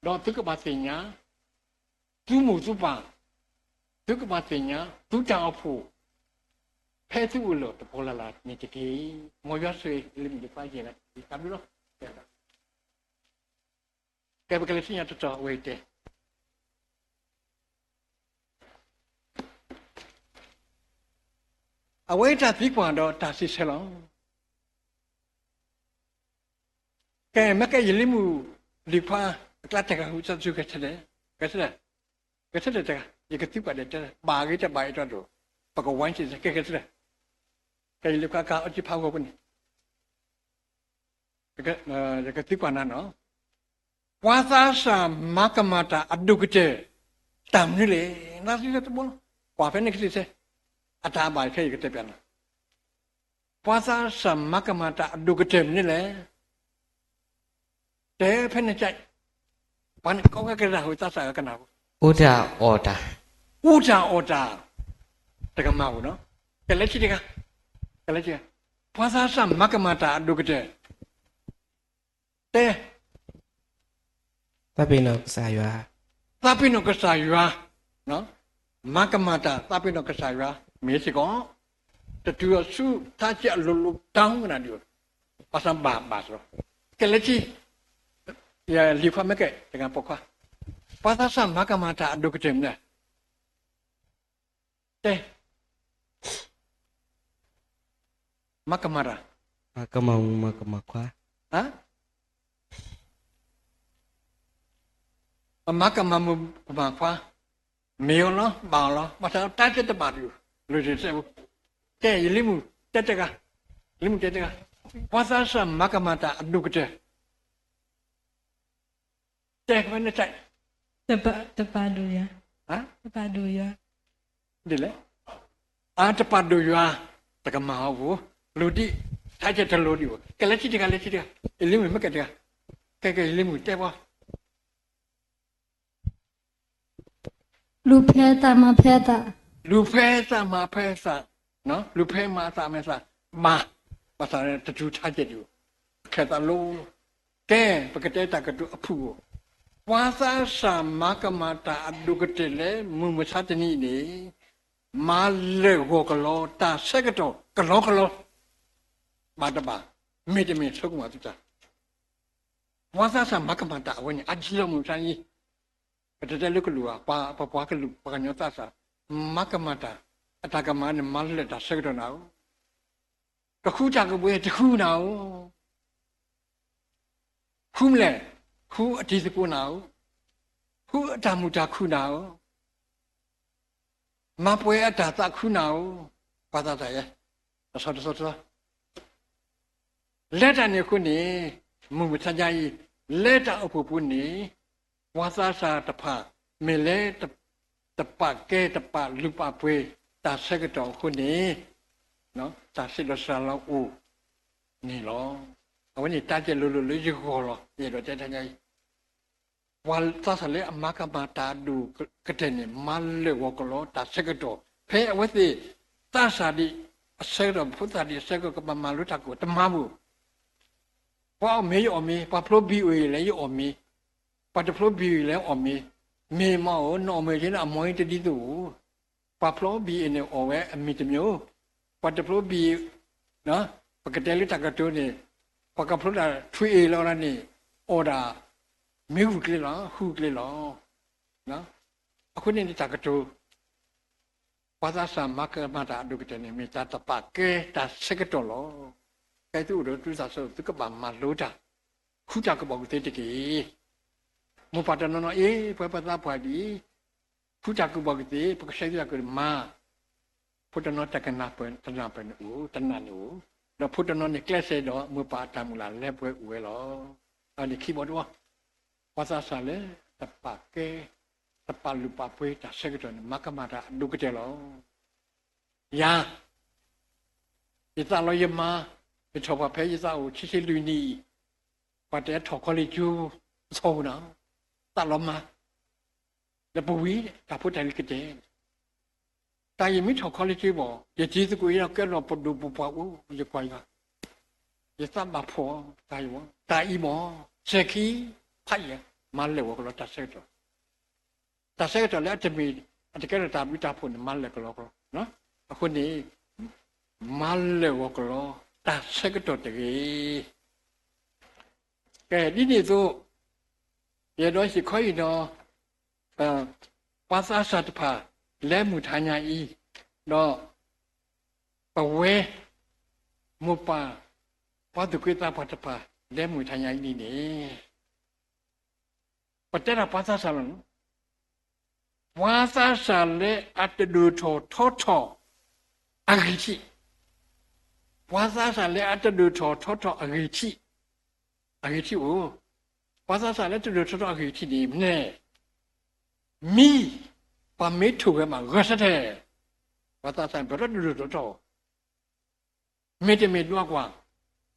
ဒီးသုကဘၣ်သ့ၣ်ညါ သုမိၢ်သုပၢ်, သုကဘၣ်သ့ၣ်ညါ သုတၢ်အိၣ်ဖှိၣ် ဖဲသုအိၣ်လၢတပီၤလၢ်လၢ်န့ၣ်တက့ၢ်. မ်ယွၤဆိၣ်ဂ့ၤလၢမုၢ်တဖၣ်ယဲၢ်လၢတၢ်ဘျုးလီၤ. ကဲ ပကလဲၤဆူညါတတီၤအဝဲအံၤတဲ, အဝဲအံၤတၢ်သံကွၢ်ဒီးတၢ်စံးဆၢလီၤ. ကဲ မ့ၢ်ကဲယလံၤမုၣ်လံၤခွါ အကျါတဂၤ ဝံသးစူၤ ဂဲၤဆၢထၢၣ်, ဂဲၤဆၢထၢၣ်, ဂဲၤဆၢထၢၣ်တဂၤ, ယကသံကွၢ်ဒီးတဲ ဘၣ်ဂ့ၤတဘၣ်အံၤတၢ်ဒိၣ်, ပကဝဲစ့ၢ်ကီး ကဲ ဂဲၤဆၢထၢၣ်, ကဲယလံၤခွါကါအီၣ်ကံဖးဂီၤပူၤန့ၣ် ယကသံကွၢ်နၤနီၤ, ပှၤသးစၢ်မၤကမၣ်တၢ်အဒိၣ်ကတၢၢ် တၢ်မနုၤလဲၣ်. နသံတဘိလီၤ, ကွၢ်ဖဲန့ၣ်ကသံၣ်ဆဲ, အတၢ်ဘၣ်ခဲအံၤယကတဲပျးနၤ, ပှၤသးစၢ်မၤကမၣ်တၢ်အဒိၣ်ကတၢၢ်မနုၤလဲၣ်. တဲဖဲန့ၣ်ကၠဲး, ပှၤန့ၣ်ကိးဂၤကနၢ်ဟူ သးစၢ်ဂၤကနၢ်ဟူ, အူတၢ်အီၣ်တၢ်, အူတၢ်အီၣ်တၢ်, တကမၣ်ဧိၤနီၤ, ကလဲၤထံၣ်တဂၤ, ကလဲၤထံၣ်, ပှၤသးစၢ်မၤကမၣ်တၢ်အဒိၣ်ကတၢၢ် တဲ, သးပ့ၤနီၣ်ကစၢ်ယွၤ, သးပ့ၤနီၣ်ကစၢ်ယွၤ, မၤကမၣ်တၢ် သးပ့ၤနီၣ်ကစၢ်ယွၤ မ့ၢ်စ့ၢ်ကီး, တတုၤအီၤဆူထါစံးအလိၤလိၤတၢ်မူကနၣ်ဒုး, ဘၣ်ဆၣ်ဘၣ်ဘၣ်စ့ၢ်ကီး, ကလဲၤထံၣ်, လံၤခွါမ့ၢ်ကဲတဂၤပိာ်ခွါ, ပှၤသးစၢ်မၤကမၣ်တၢ်အဒိၣ်ကတၢၢ်မနုၤလဲၣ် တဲ, မၤကမၣ်တၢ်, မၤကမၣ်မုၣ်မၤကမၣ်ခွါ, မၤကမၣ်မုၣ်ကမၣ်ခွါ, မ့ၢ်အီၤလီၤ ဘၣ်အီၤလီၤ ဘၣ်ဆၣ်တၢ်ကဲတဘၣ်တဂ့ၤ, လၢတစဲးဖိ, ကဲ ယလံၤမုၣ်တဲတဂၤ, လံၤမုၣ်တဲတဂၤ, ပှၤသးစၢ်မၤကမၣ်တၢ်အဒိၣ်ကတၢၢ် တဲဝဲန့ၣ်, တပာ်ဒိၣ်ယွၤ, တပာ်ဒိၣ်ယွၤ, ဒ်လဲၣ်, အတပာ်ဒိၣ်ယွၤ, တကမၣ်အီၤဘၣ်, လိၣ်ဒံး, တၢ်ကဲတလိၣ်ဒံးဘၣ်, ကဲလဲၤထံၣ်တဂၤ လဲၤထံၣ်တဂၤ, ယလံၤမုၣ်မ့ၢ်ကဲတဂၤ, ကဲကဲ ယလံၤမုၣ်တဲပှၤ လူၤဖဲသးမၤဖဲသး, လူၤဖဲသးမၤဖဲသး, လူၤဖဲမၤသးမၤသး, မၤ, ဘၣ်ဆၣ်တတုၤထါကဲဒံး, ခဲသးလိၤ, ကဲ ပကတဲတၢ်ကတိၤအဖုၣ်ဧိၤ, ပှၤသးစၢ်မၤကမၣ်တၢ်အဒိၣ်ကတၢၢ်လၢမုၢ်မဆါတနံၤအံၤန့ၣ်, မၤလၢာ်ဂီၤကလီတၢ်ဆၢကတီၢ်ကလီကလီ, ဘၣ်တဘၣ်, မ့တမ့ၢ်ဆိကမိၣ်သုတၢ် ပှၤသးစၢ်မၤကမၣ်တၢ်အဝဲန့ၣ် အါတက့ၢ်လီၤမုၢ်မဆါတနံၤ, ပတတဲလၢကလူးဘၣ်, ပှၤ ပှၤကလူး ပှၤကညီသးစၢ်, မၤကမၣ်တၢ်, အတၢ်ကမၣ်န့ၣ် မၤလၢာ်တၢ်ဆၢကတီၢ်နၤဧိၤ, ကဃုတၢ်ကဘှံးတဃုနၤဧိၤ, ဃုမနုၤလဲၣ်, ဃုအတံၤသကိးနၤဧိၤ, ဃုအတၢ်မုာ်တၢ်ခုၣ်နၤဧိၤ မၤပှဲၤအတၢ်သးခုနၤဧိၤ, ပှၤသးစၢ်ယဲ, တဆီတဆီတဆီ, လၢတၢ်န့ၣ်အဃိန့ၣ်, မုၢ်မဆါညါအံၤ, လၢတၢ်အိၣ်ဖှိၣ်ပူၤန့ၣ်, ပှၤသးစၢ်တဖၣ်, မ့ၢ်လၢ, တပာ်ကဲတပာ်လုၢ်ပာ်ပှ့ၤ, တၢ်ဆၢကတီၢ်အဃိန့ၣ်, တၢ်ဆံးလီၤစှၤလီၤအိၣ်န့ၣ်လီၤ. အဝဲန့ၣ်တၢ်ကဲလိၤလိၤလၢယဂီၢ်လီၤ, ယအဲၣ်ဒိးတဲတၢ်ညါအံၤ ပှၤသးစၢ်လၢအမၤကမၣ်တၢ်အဒိၣ်ကတၢၢ်န့ၣ် မၤလၢာ်ဂီၤကလီတၢ်ဆၢကတီၢ်, ဖဲအဝဲသ့ၣ်သးစၢ်ဒံးအဆၢကတီၢ်, ဖိသၣ်ဒံးအဆၢကတီၢ် ကဘၣ်မၤလိတၢ်ကီၢ်တမၤဘၣ်. ပှၤအီၣ်မ့ၤယအီၣ်မ့ၤ, ပှၤဖျိဘံၣ်အီၤလၢယအီၣ်မ့ၤ, ပှၤတဖျိဘံၣ်အီၤလၢအီၣ်မ့ၤ, မ့ၢ်မၤအီၤ နအီၣ်မ့ၤက့န့ၣ် အမ့ၢ်တဒ်သိးဧိၤ, ပှၤဖျိဘံၣ်အီၤန့ၣ် အီၣ်ဝဲအမ့ၤတမံၤ, ပှၤတဖျိဘံၣ် ပကတဲလၢတၢ်ကတိၤန့ၣ်, ပှၤကဖျိတၢ်ထွံၣ်အ့ၣ်လီၤန့ၣ်, အီၣ်ဒၣ်မ့ၢ်ဂုာ်ကျဲလီၤ, ဃုကျဲလီၤ. အဃိန့ၣ်န့ၣ်တၢ်ကတိၤ, ပှၤသးစၢ်မၤကမၣ်တၢ်အဒိၣ်ကတၢၢ်န့ၣ် မ့ၢ်တၢ်တပာ်ကဲတၢ်ဆၢကတီၢ်လီၤ. ဖဲသုအိၣ်ဒီးသုသးစၢ် သုကဘၣ်မၤလိတၢ်, ဃုတၢ်ကူၣ်ဘၣ်ကူၣ်သ့တက့ၢ်. မိၢ်ပၢ်တနီၤနီၤအံၤ ပှၤပသးပှၢ်ဒ်အံၤ, ဃုတၢ်ကူၣ်ဘၣ်ကူၣ်သ့, ပကဆှၢသုတၢ်ကူၣ်မၤ ဖိတနီၤတကနၣ်ပၢၢ်, တနၢ်ပၢၢ်န့ၣ်အိၣ်, တနာ်န့ၣ်အိၣ်, ဒီးဖိတနီၤန့ၣ်ကျဲးစၢးဒီး မိၢ်ပၢ်အတၢ်မုၢ်လၢ်လၢပှဲၤအိၣ်ဝဲလီၤ. အန့ၣ်ခံဘီတဝီ, ပှၤသးစၢ်လၢတပာ်ကဲ, တပာ်လုၢ်ပာ်ပှ့ၤတၢ်ဆၢကတီၢ်န့ၣ် မၤကမၣ်တၢ်အဒိၣ်ကတၢၢ်လီၤ. ယၤ, ယသးလီၤယမါ, ယထီၣ်ပှၤဖဲယသးအိၣ်ခံဆံလွံၢ်နံၣ်အံၤ, ပှၤတအဲၣ်ထီၣ် college ကၠိ အသီပူၤနီၤ, သးလီၤမါ ဒီးပဝံၤတၢ်ဖိတၢ်လံၤကတဲာ်, တၢ်ယမ့ၢ်ထီၣ် college ဘၣ်, ယတံၤသကိးအံၤဒီးကဲထီၣ်ပဒိၣ်ပပှၢ်အိၣ်, ယကွၢ်ယွၤ, ယသးဘၣ်ဖှီၣ်, တၢ်အံၤမ့ၢ်, တၢ်အံၤမ့ၢ်, စဲၤခံဖးယံၤ, မၤလၢာ်ဂီၤကလီတၢ်ဆၢကတီၢ်, တၢ်ဆၢကတီၢ်လၢအတမ့ၢ်, အတကဲထီၣ်တၢ်ဘျုးတၢ်ဖှိၣ်န့ၣ် မၤလၢာ်ကလီကလီ, အဃိန့ၣ် မၤလၢာ်ဂီၤကလီတၢ်ဆၢကတီၢ်တဂ့ၤ. ကဲဒ်န့ၣ်အသိး, ယအဲၣ်ဒိးဟ့ၣ်ခီအံၤဒီး, ပှၤသးစၢ်တဖၣ် လၢမုၢ်ထါညါအံၤ, ဒီးပဝဲမိၢ်ပၢ်, ပှၤသူၣ်က့သးပှၢ်တဖၣ် လၢမုၢ်ထါညါအံၤန့ၣ်န့ၣ်, ပတဲဒၣ်ပှၤသးစၢ်လီၤန့ၣ်, ပှၤသးစၢ်လၢအတဒိၣ်ထီၣ်ထီထီၣ်အဂံၢ်ထံး, ပှၤသးစၢ်လၢအတဒိၣ်ထီၣ်ထီထီၣ်အဂံၢ်ထံး, အဂံၢ်ထံးအိၣ်, ပှၤသးစၢ်လၢတဒိၣ်ထီၣ်ထီထီၣ်အဂံၢ်ထံးန့ၣ် မနုၤလဲၣ်, မ့ၢ်ပှၤမ့ၢ်ထိၣ်ဂဲၤမး ဂဲၤဆၢထၢၣ်, ပှၤသးစၢ်န့ၣ် ပတဒိၣ်ထီၣ်ထီထီၣ် မ့တမ့ၢ်ဒွးကွၢ်,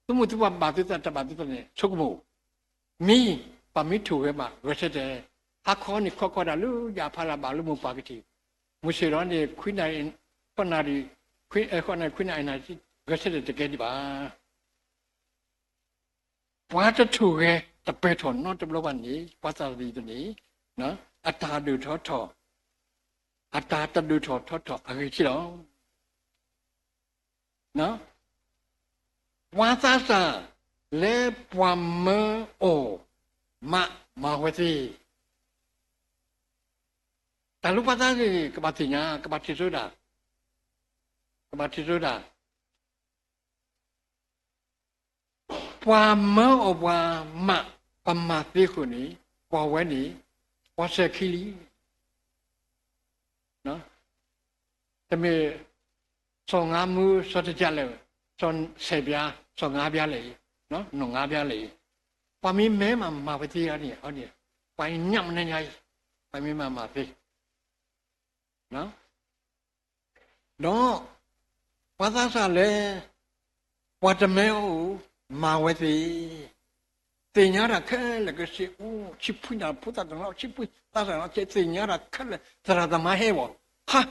သုမုၢ်သုပှၢ်ဘၣ်သုသးတဘၣ်သုသးန့ၣ် ဆိကမိၣ်, မ့ၢ်ပှၤမ့ၢ်ထိၣ်ဂဲၤမး ဂဲၤဆၢထၢၣ်, ဟါခီန့ၣ် ခီခီဒၣ်လၢယဖးလၢဘၣ်လၢမိၢ်ပၢ်ကထံၣ်, မုၢ်ဆ့ၣ်ဒီးန့ၣ် ခွံနၣ်ရံၣ်, ဃိးနၣ်ရံၣ်, ဃိးနၣ်ရံၣ် ခွံနၣ်ရံၣ်န့ၣ် ဂဲၤဆၢထၢၣ်တကဲဒံးဘၣ်. ပှၤတထိၣ်ဂဲၤတပၢၢ်ထီၣ်နီတဘျီဘၣ်န့ၣ် ပှၤသးစၢ်န့ၣ် အတၢ်ဒိၣ်ထီၣ်ထီထီၣ်, အတၢ်တဒိၣ်ထီၣ်ထီထီၣ်အဂံၢ်ထံးလီၤ. ပှၤသးစၢ်လၢပှၤမၢအီၤမးမၤဝဲသ့ၣ်, တၢ်လၢပှၤသးစၢ်န့ၣ် ကဘၣ်သ့ၣ်ညါ, ကဘၣ်ထံၣ်စိတၢ်, ကဘၣ်ထံၣ်စိတၢ် ပှၤမၢအီၤပှၤမး, ပမၤသ့အဃိန့ၣ်, ပှၤဝဲန့ၣ်, ပှၤစဲၤခံလံ. တမ့ၢ် စီၤငါမူ စီၤတကးလဲၣ်, စီၤဆဲးဘျါ, စီၤငါဘျါလဲၣ်, နီၢ်ငါဘျါလဲၣ်, ပှၤမ့ၢ်မၢမးမၤဝဲသ့န့ၣ်, ပှၤညၣ်မနညါအံၤ, ပှၤမ့ၢ်မၤမၤသ့ ဒီး ပှၤသးစၢ်လၢ ပှၤတမၢအအိၣ် မၤဝဲသ့, သ့ၣ်ညါတၢ်ခဲလၢာ်ကဆ့အိၣ် ဆံဖှံတၢ်ဖိသၣ်တနီၤ ဆံဖှံသးစၢ်နီၤ သ့ၣ်ညါတၢ်ခဲလၢာ် သရၣ်သမါဟဲဘၣ်, ဟါ,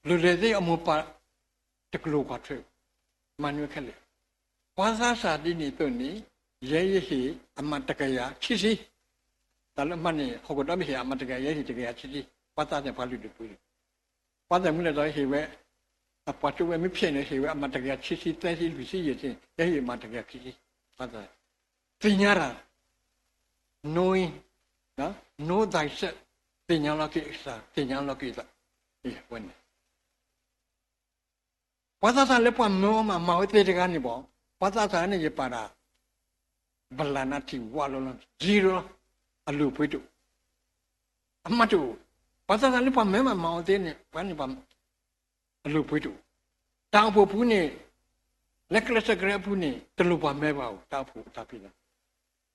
လၢလဲၤသ့အမိၢ်ပၢ် တကလိာ်ကွၢ်ထွဲ, မၤနၢၤခဲလၢာ်, ပှၤသးစၢ်ဒ်န့ၣ်အသိးန့ၣ်, ယဲယဟ့ၣ်အမးတကယၤခံဆံ, တၢ်လၢအမးန့ၣ် ဟီၣ်ခိၣ်ဒီဘ့ၣ်ဟ့ၣ်အမးတကယၤ ယဲဟ့ၣ်တကယၤခံဆံ, ပှၤသးစၢ်န့ၣ်ပှၤလုၢ်ဒိၣ်ပှ့ၤဒိၣ်, ပှၤသးမုၢ်လၢ်ဒီးဟ့ၣ်ဝဲ, ပှၤကၠိဝဲမ့ၢ်ဖျဲးန့ၣ် ဟ့ၣ်ဝဲအမးတကယၤခံဆံ သၢဆံ လွံၢ်ဆံ ယဲၢ်ဆံ, ယဲဟ့ၣ်အမးတကယၤခံဆံ, ပှၤသး, သ့ၣ်ညါတၢ်, knowing, know thyself, သ့ၣ်ညါလီၤက့ၤအကစၢ် သ့ၣ်ညါလီၤက့ၤသး, ဝဲန့ၣ် ပှၤသးစၢ်လၢပှၤမၢအီၤမး မၤဝဲသ့တဂၤန့ၣ်ဘၣ်, ပှၤသးစၢ်န့ၣ်ယပာ်ဒၣ် ဘလၢ်နၢ်ထံဝးလီၤလီၤ zero, အလုၢ်အပှ့ၤတအိၣ်, အမးတအိၣ်, ပှၤသးစၢ်လၢပှၤမၢမးမၤဝဲသ့န့ၣ် ပှၤန့ၣ် အလုၢ်အပှ့ၤတအိၣ်, တၢ်အိၣ်ဖှိၣ်ပူၤန့ၣ်, လၢကျဲးစၢးကရၢအပူၤန့ၣ် တလိၣ်ပှၤမၢဘၣ်ဧိၤ တၢ်အိၣ်ဖှိၣ်တၢ်ဖံးတၢ်,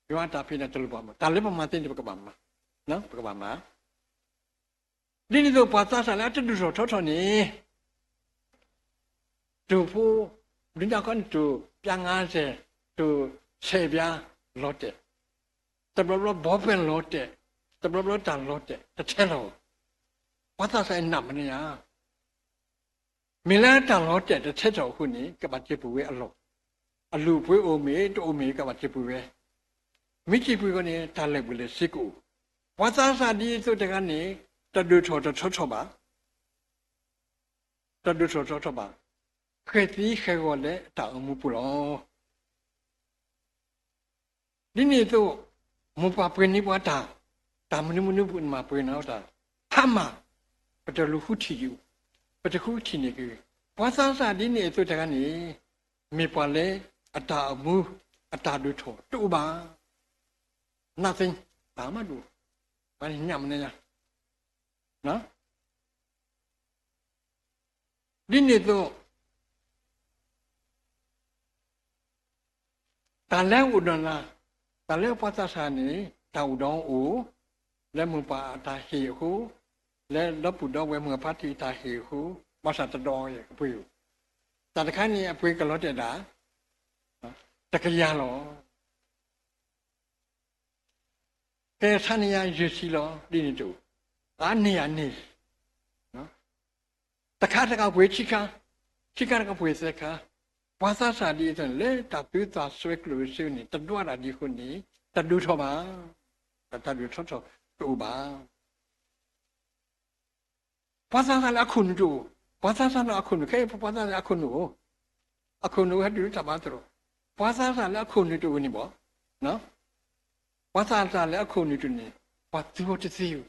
ယွၤအတၢ်ဖံးတၢ်တလိၣ်ပှၤမၢ, တၢ်လၢပမၤသ့န့ၣ် ပကဘၣ်မၤ, ပကဘၣ်မၤ ဒ်န့ၣ်အသိး ပှၤသးစၢ်လၢအတဒိၣ်ထီၣ်ထီထီၣ်န့ၣ်, တိၢ်ဖိ, ဒုးနၢ်ခီန့ၣ် တိၢ်ပျါငါစဲး, တိၢ်ဆဲးပျါလီၤတဲာ်, တဘျီဘျီဘီပဲၣ်လီၤတဲာ်, တဘျီဘျီတၢ်လီၤတဲာ် တထဲထီၣ်, ပှၤသးစၢ်အနးမနုၤညါ မ့ၢ်လၢတၢ်လီၤတဲာ်တထဲထီၣ်အဃိန့ၣ် ကဘၣ်စံးပူၤဝဲအလီၢ်, အလုၢ်အပှ့ၤအိၣ်မ့ၢ်တအိၣ်မ့ၢ် ကဘၣ်စံးပူၤဝဲ, မ့ၢ်စံးပူၤအဃိန့ၣ် တၢ်လဲၤပူၤလဲၤဆ့ကအိၣ်, ပှၤသးစၢ်ဒ်သိးတဂၤန့ၣ် တဒိၣ်ထီၣ်တထီထီၣ်ဘၣ်, တဒိၣ်ထီၣ်တထီထီၣ်ဘၣ်, ဃဲၤသံဃဲၤဂီၤလၢတၢ်အိၣ်မူပူၤလီၤ. ဒ်န့ၣ်အသိး, မိၢ်ပၢ်ပှ့ၤန့ၢ်ပှၤတၢ်, တၢ်မနုၤမနုၤပူၤနမၤပှ့ၤန့ၢ်တၢ်, ဟါမၢ်, ပတလူၤဃုထံၣ်, ပတဃုထံၣ်န့ၢ်က့ၤ, ပှၤသးစၢ်ဒ်န့ၣ်အသိးတဂၤန့ၣ်, မ့ၢ်ပှၤလၢအတၢ်အိၣ်မူ, အတၢ်ဒိၣ်ထီၣ်တအိၣ်ဘၣ်, nothing, တၢ်မးတအိၣ်, ပှၤန့ၣ်ညၣ်မနုၤညါ ဒ်န့ၣ်အသိး, တၢ်လၢအအိၣ်ဒီးနၤ, တၢ်လၢပှၤသးစၢ်န့ၣ် တၢ်အိၣ်ဒီးအိၣ်, လၢမိၢ်ပၢ်အတၢ်ဟ့ၣ်အဃိ, လၢဒီပုၢ်ဒီဝဲၢ်မုၢ်အဖါတံၢ်အတၢ်ဟ့ၣ်အဃိ, ဘၣ်ဆၣ်တဒိးအပှ့ၤ, တၢ်တခါန့ၣ်အပှ့ၤကလီၤတဲာ်ဒၣ် တကယၤလီၤ. ကဲဆါန့ၢ်ယၤယဲၢ်ဆံလီၤ ဒ်န့ၣ်တအိၣ်, အန့ၢ်ယၤန့ၢ်, တခါတခါပှ့ၤခံခါ, ခံခါတခါပှ့ၤသၢခါ, ပှၤသးစၢ်ဒ်အသိးန့ၣ် လၢတၢ်သူသးစွဲကျိၣ်စ့န့ၣ် တဒွးတၢ်ဒ်အဃိန့ၣ် တဒိၣ်ထီၣ်ဘၣ်, တၢ်ဒိၣ်ထီၣ်ထီထီၣ်တအိၣ်ဘၣ်. ပှၤသးစၢ်လၢအခိၣ်နူာ်တအိၣ်, ပှၤသးစၢ်လၢအခိၣ်နူာ် ခဲအံၤပှၤသးစၢ်လၢအခိၣ်နူာ်အိၣ်, အခိၣ်နူာ်ဟဲတုၤလၢတၢ်ဘါသရိာ်, ပှၤသးစၢ်လၢအခိၣ်နူာ်တအိၣ်န့ၣ်ဘၣ်, ပှၤသးစၢ်လၢအခိၣ်နူာ်တအိၣ်န့ၣ် ပှၤသူအီၤတသ့ဧိၤ,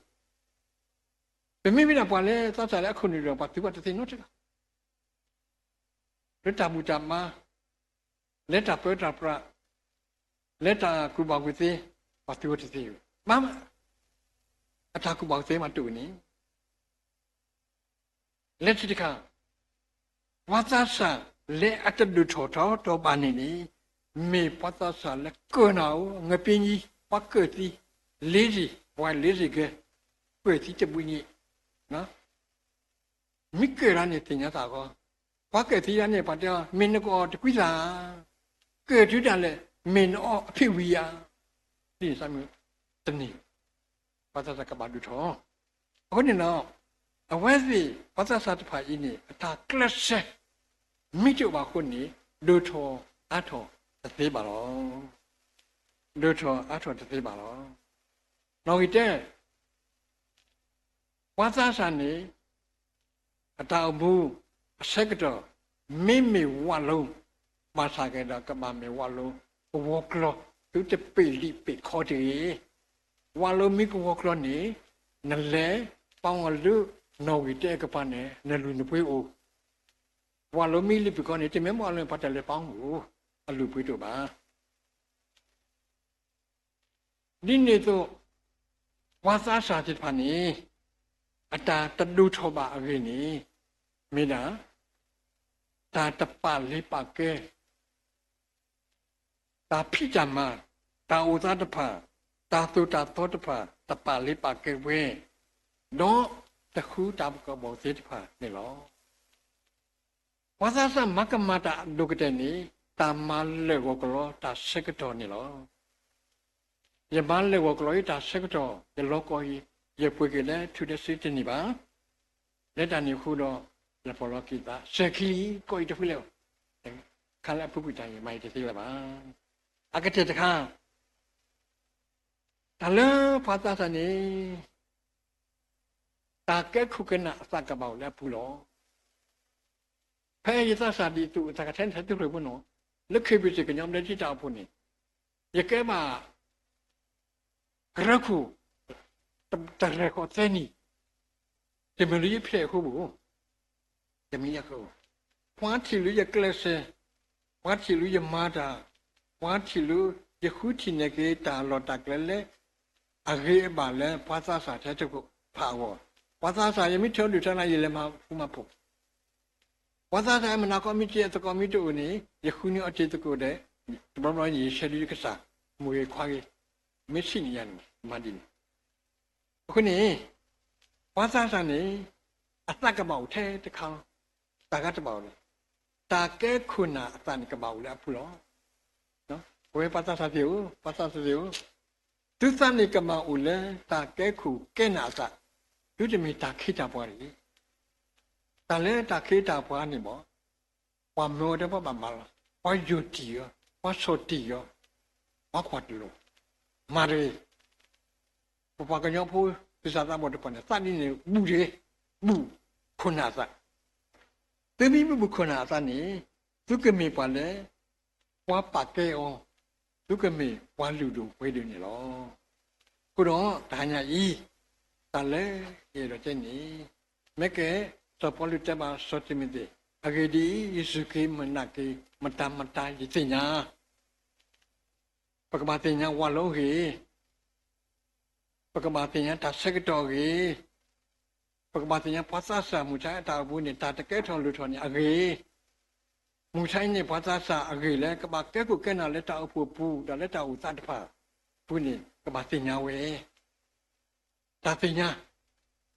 ပမ့ၢ်မ့ၢ်ဒၣ်ပှၤလၢသးစၢ်လၢအခိၣ်နူာ်တအိၣ် ပှၤသူအီၤတသ့နီတဂၤ လၢတၢ်ဘူၣ်တၢ်ဘါ, လၢတၢ်ပၢတၢ်ပြး, လၢတၢ်ကူၣ်ဘၣ်ကူၣ်သ့, ပှၤသူအီၤတသ့ဧိၤ, မ့ၢ်, အတၢ်ကူၣ်ဘၣ်ကူၣ်သ့မးတအိၣ်န့ၣ်, လၢခံတခါ, ပှၤသးစၢ်လၢအတဒိၣ်ထီၣ်ထီထီၣ်ဘၣ်န့ၣ်န့ၣ်, မ့ၢ်ပှၤသးစၢ်လၢကၢၢ်နၤဧိၤ, ငပ့ၤညံ, ပှၤကၢၢ်သံ, lazy, ပှၤ lazy ကဲ, ကၢၢ်သံတဘှံးညံ, မ့ၢ်ကၢၢ်ဒၣ်န့ၣ်သ့ၣ်ညါသးဂီၢ်, ပှၤကၢၢ်သံဒၣ်န့ၣ် ပှၤတဲအီၤ မ့ၢ်နကအီၣ်တကွံသး, ကၢၢ်တုၤဒၣ်လဲာ် မ့ၢ်နအီၣ်အဖံးဝံၤဧါ, ဒ်န့ၣ် တန့ၢ်, ပှၤသးစၢ်ကဘၣ်ဒိၣ်ထီၣ်, အဃိန့ၣ်ဒီး, အဝဲသ့ၣ်ပှၤသးစၢ်တဖၣ်အံၤန့ၣ် အတၢ်ကျဲးစၢး မ့ၢ်တအိၣ်ဘၣ်အဃိန့ၣ် ဒိၣ်ထီၣ်အါထီၣ်တသ့ဘၣ်လီၤ. ဒိၣ်ထီၣ်အါထီၣ်တသ့ဘၣ်လီၤ. နီၣ်ဂံၢ်တၢ, ပှၤသးစၢ်န့ၣ် အတၢ်အိၣ်မူ အဆၢကတီၢ် မ့မ့ၢ်ဝးလိ, ဘၣ်ဆၣ်ကဒီးကဘၣ်မ့ၢ်ဝးလိ ကဝီၤကျီၤ သုတပ့ၤလံာ်ပ့ၤခီတဂ့ၤ. ဝးလိမ့ၢ်ကဝီၤကျီၤန့ၣ် နလဲၤပာ်အီၤလၢနီၣ်ဂံၢ်တၢအကပၤန့ၣ် နလုၢ်နပှ့ၤအိၣ်. ဝးလိမ့ၢ်လံာ်ပ့ၤခီန့ၣ် တမ့ၢ်ဝးလိန့ၣ် ပှၤတလဲၤပာ်အီၤအိၣ်, အလုၢ်ပှ့ၤတအိၣ်ဘၣ်. ဒ်န့ၣ်အသိး ပှၤသးစၢ်သ့ၣ်တဖၣ်န့ၣ် အတၢ်တဒိၣ်ထီၣ်ဘၣ်အဂ့ၢ်န့ၣ် မ့ၢ်ဒၣ် တၢ်တပာ်လ့ၤပာ်ကဲ တၢ်ဖံးတၢ်မၤ, တၢ်အိၣ်သးတဖၣ်, တၢ်သိၣ်တၢ်သီတဖၣ် တပာ်လ့ၤပာ်ကဲဝဲ, ဒီးတဃုတၢ်ဘၣ်ကိၢ်ဘၣ်ဂီၤသ့ၣ်တဖၣ်န့ၣ်လီၤ. ပှၤသးစၢ်မၤကမၣ်တၢ်အဒိၣ်ကတၢၢ်န့ၣ် တၢ်မၤလၢာ်ဂီၤကလီတၢ်ဆၢကတီၢ်န့ၣ်လီၤ. ယမၤလၢာ်ဂီၤကလီယတၢ်ဆၢကတီၢ် ယလီၤကီအံၤ ယပှ့ၤက့ၤလၢထူလၢစ့တန့ၢ်ဘၣ်. လၢတၢ်န့ၣ်အဃိဒီး ယပီၢ်လီၤက့ၤသး စဲၤခံလံ ကီၢ်အံၤတဖုလဲၣ်, ခါလၢအပူၤကွံာ်တၢ်အံၤ မၤအံၤတသ့လၢၤဘၣ်. အကတၢၢ်တခါ တၢ်လၢပှၤသးစၢ်န့ၣ် တၢ်ကဲခိၣ်ကဲနၢ်အသးကဘၣ်အိၣ်လၢအပူၤလီၤ. ဖဲယသးစၢ်ဒ်သိးအသးကထဲန့ၣ် ထဲသိးပှဲၤဖိနီၤ, လၢခ့ၣ်ဘ့ၣ်စ့ၣ်ကညီဘျၢထံတၢ်အိၣ်ဖှိၣ်န့ၣ် ယကဲဘၣ် ကရၢခိၣ် တရဲၣ်ဃီသၢနံၣ်, တမ့ၢ်လၢယဖျဲးအဃိဘၣ်, တမ့ၢ်ယဃၢၤ, ပှၤထံၣ်လၢယကျဲးစၢး, ပှၤထံၣ်လၢယမၤတၢ်, ပှၤထံၣ်လၢယဃုထံၣ်န့ၢ်က့ၤတၢ်လီၢ်တၢ်ကျဲလၢ အဂ့ၤအဘၣ်လၢပှၤသးစၢ်ထဲတဖၣ်အဂီၢ်, ပှၤသးစၢ်ယမ့ၢ်ထၢဒုၣ်ထၢလၢ် ယလဲၤမၤဃူမၤဖိး ပှၤသးစၢ်အမုၢ်နၤခီမ့ၢ်ကဲအသကိးမ့ၢ်တအိၣ်န့ၣ် ယဃုန့ၢ်အီၤတ့ၢ်သကိးဒီး တဘျီဘျီယဆဲးဒုးယကစၢ် မုၢ်ဂ့ၤခွါဂ့ၤ မ့ၢ်ဆံးန့ၢ်ယၤန့ၣ် မၤဒ်န့ၣ်. အဃိန့ၣ် ပှၤသးစၢ်န့ၣ် အသးကဘၣ်အိၣ်ထဲတခါလီၤ. တၢ်ဂၤတဘၣ်အိၣ်န့ၣ် တၢ်ကဲခိၣ်နၢ်အသးန့ၣ်ကဘၣ်အိၣ်လၢအပူၤလီၤ. ပဝဲပှၤသးစၢ်သ့ၣ်ဧၢ, ပှၤသးစၢ်သ့ၣ်ဧၢ, သုသးန့ၣ်ကဘၣ်အိၣ်လၢတၢ်ကဲခိၣ်ကဲနၢ်အသး, သုတမ့ၢ်တၢ်ခ့တၢ်ပှၤတဂ့ၤ. တၢ်လၢတၢ်ခ့တၢ်ပှၤန့ၣ်ဘၣ်, ပှၤမၢအီၤဒီးပှၤဘၣ်မၤလီၤ, ပှၤယိာ်တံၢ်အီၤ, ပှၤဆီၣ်တံၢ်အီၤ, ပှၤကွၢ်တလိၤ, မၤတဂ့ၤ. ပပှၤကညီဖိ သုးစၢ်သးဘီၣ်တဖၣ်န့ၣ် သးဒ်န့ၣ် ဘူးတဂ့ၤ, ဘူးခိၣ်နၢ်အသး. သုမ့ၢ်မ့ၢ်ဘူးခိၣ်နၢ်အသးန့ၣ် သုကမ့ၢ်ပှၤလၢ ပှၤပာ်ကဲအီၤ, သုကမ့ၢ်ပှၤလုၢ်ဒိၣ်ပှ့ၤဒိၣ်န့ၣ်လီၤ. အဃိဒီးတဟါညါအံၤ တၢ်လၢယအဲၣ်ဒိးတဲန့ၣ် မ့ၢ်ကဲ စီၤပီလူးတဲဘၣ်စီၤတံၤမသ့း, အဂ့ၢ်ဒ်အံၤ, ယ့ၣ်ၡူးခရံာ်မုၢ်နၤက့ၤ မတၤမတၤယသ့ၣ်ညါ ပကဘၣ်သ့ၣ်ညါဝဲလီၤဂ့ၤ, ပကဘၣ်သ့ၣ်ညါတၢ်ဆၢကတီၢ်အဂ့ၢ်, ပကဘၣ်သ့ၣ်ညါပှၤသးစၢ်မုၢ်ဆါအတၢ်အိၣ်မူန့ၣ် တၢ်တကဲထီၣ်လိၣ်ထီၣ်န့ၣ်အဂ့ၢ်, မုၢ်ဆါအံၤန့ၣ် ပှၤသးစၢ်အဂ့ၢ်လၢ ကဘၣ်ကဲခိၣ်ကဲနၢ်လၢတၢ်အိၣ်ဖှိၣ်ပူၤ ဒီးလၢတၢ်အိၣ်သးတဖၣ်ပူၤန့ၣ် ကဘၣ်သ့ၣ်ညါဝဲ တၢ်သ့ၣ်ညါ,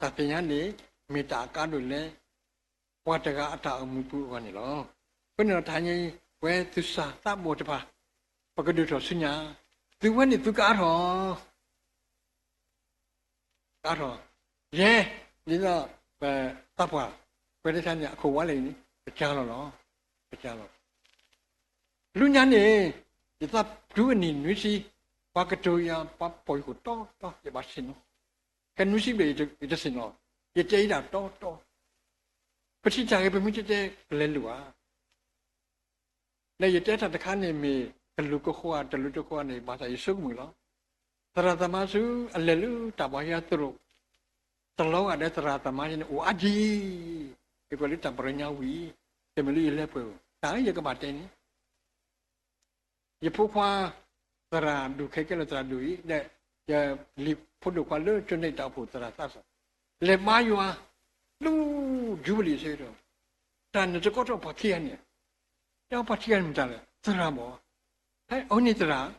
တၢ်သ့ၣ်ညါန့ၣ် မ့ၢ်တၢ်အကါဒိၣ်လၢ ပှၤတဂၤအတၢ်အိၣ်မူပူၤအဂီၢ်န့ၣ်လီၤ. အဃိန့ၣ်ဒီးတဟါညါအံၤ ပဝဲသုးစၢ်သးဘီၣ်တဖၣ် ပကဒုးထီၣ်ဆူညါ, သုဝဲန့ၣ်သုကအါထီၣ် အါထီၣ်, ယဲ, ဒ်သိး ပသးပှၢ် ပဝဲတခါန့ၣ် အခိၣ်ဝါလဲၣ်အံၤန့ၣ် ပကၢလီၤလီၤ, ပကၢလီၤ. လၢညါန့ၣ် ယသးပတုၤအနံၣ်နွံဆံ, ပှၤကတိၤယၤ ပှၤပိာ်ယဃိၣ်တီတီ ယဘၣ်ဆ့ၣ်နီၤ, ခဲနွံဆံဘျဲၣ် ယတဆ့ၣ်နီၤ, ယတဲယဒၣ်တီတီ, ပထံၣ်တၢ်ဂ့ၤ ပမ့ၢ်တတဲကလဲၤလိာ်ဧါ လၢယတဲတၢ်တခါန့ၣ်မ့ၢ် ကလူၤကဃီဧါ တလူၤတဃီဧါန့ၣ် ဘၣ်ဆၣ်ယဆိကမိၣ်လီၤ. သရၣ်သမါဆူအလဲၤလၢတၢ်ဘါယွၤသရိာ် တလီၤဂာ်ဒီးသရၣ်သမါယဲန့ၣ်အိၣ်အါဒံး, ယကွဲးလၢတၢ်ပရၢညါဝံၤ တမ့ၢ်လၢယလဲၤပှဲၤဧိၤ တၢ်ယကဘၣ်တဲန့ၣ် ယဖိခွါ သရၣ်ဒိၣ်ခဲကဲလၢသရၣ်ဒိၣ်အံၤ ဒီးယလံၤဖိဒိၣ်ခွါလၢကၠိန့ၣ်တၢ်အိၣ်ဖှိၣ်သရၣ်သးစၢ် လဲၤဘါယွၤ လၢယူဘလံၤအဆၢကတီၢ် တၢ်န့ၣ်တကီထီၣ်ပှၤခံဂၤန့ၣ်, ဒီးပှၤခံဂၤန့ၣ်မတၤလဲၣ် သရၣ်မ့ၢ်, ဟဲအီၤန့ၣ်သရၣ်,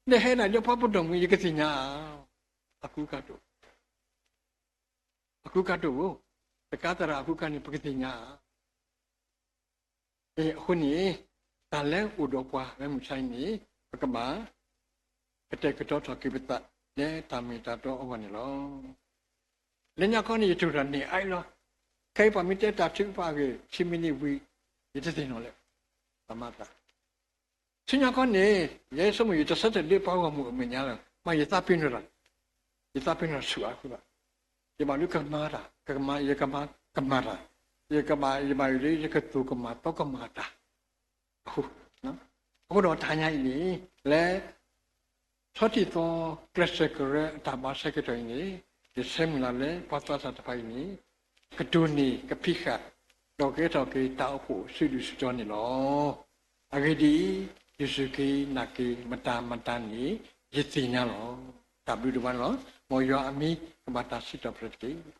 ဒီးဟဲဒၣ်လၢပှၤပဒိၣ်မုၣ် ယကသ့ၣ်ညါဧါ, အကူအကၤတအိၣ်, အကူအကၤတအိၣ်, တကးသရၣ်အကူအကၤန့ၣ် ပကသ့ၣ်ညါဧါ အဃိန့ၣ် တၢ်လၢအိၣ်ဒီးပှၤဝဲမုၢ်ဆါအံၤန့ၣ် ပကဘၣ် ကတဲာ်ကတီၤထီၣ်က့ၤပသး လၢတၢ်မ့ၢ်တၢ်တီအဂီၢ်န့ၣ်လီၤ. လၢညါခီန့ၣ် ယတူၢ်တၢ်န့ၢ်အါအံၤလီၤ. ခဲအံၤပှၤမ့ၢ်တဲတၢ်ထုကဖၣ်အဂ့ၢ် ဆံမံးနံးဝံၤ ယတသ့ၣ်နီၣ်လၢၤ ပမၤသး ဆူညါခီန့ၣ် ယဲဆိကမိၣ် ယတဆၢထၢၣ်ဒုးပှၤဂီၢ်မုၢ်အမဲာ်ညါလၢၤ, မ့ၢ်ယသးပ့ၤနီၣ်တၢ်, ယသးပ့ၤနီၣ်ဆူၣ်အါဃိဘၣ်, ယဘၣ်ဒုးကမၤတၢ်, ယကမၤ, ယကမၤကမၣ်တၢ်, ယကဘၣ်, ယဘၣ်ယိၣ်ဒုး ယကသိၣ်ကမၣ်သီကမၣ်တၢ်, အဃိ, အဃိဒီးတဟါညါအံၤန့ၣ် လၢ ဆီထံၣ်သီကျဲးစၢးကရၢအတၢ်ဘါဆၢကတီၢ်အံၤန့ၣ် ယဆၢမုၢ်လၢ်လၢ ပှၤသးစၢ်တဖၣ်အံၤန့ၣ် ကတိၤန့ၢ်ကဖံးဃာ် ဒီးကဲထီၣ်က့ၤတၢ်အိၣ်ဖှိၣ်စုဒုၣ်စုတီၤန့ၣ်လီၤ. အဂ့ၢ်ဒ်အံၤ, ယ့ၣ်ၡူးခရံာ်နာ်က့ၤမတၤမတၤန့ၣ် ယသ့ၣ်ညါလီၤ. တၢ်ဘျုးဒိၣ်မးန့ၣ်လီၤ. မ်ယွၤအမံၤကဘၣ်တၢ်စံးထီၣ်ပတြၢၤတက့ၢ်.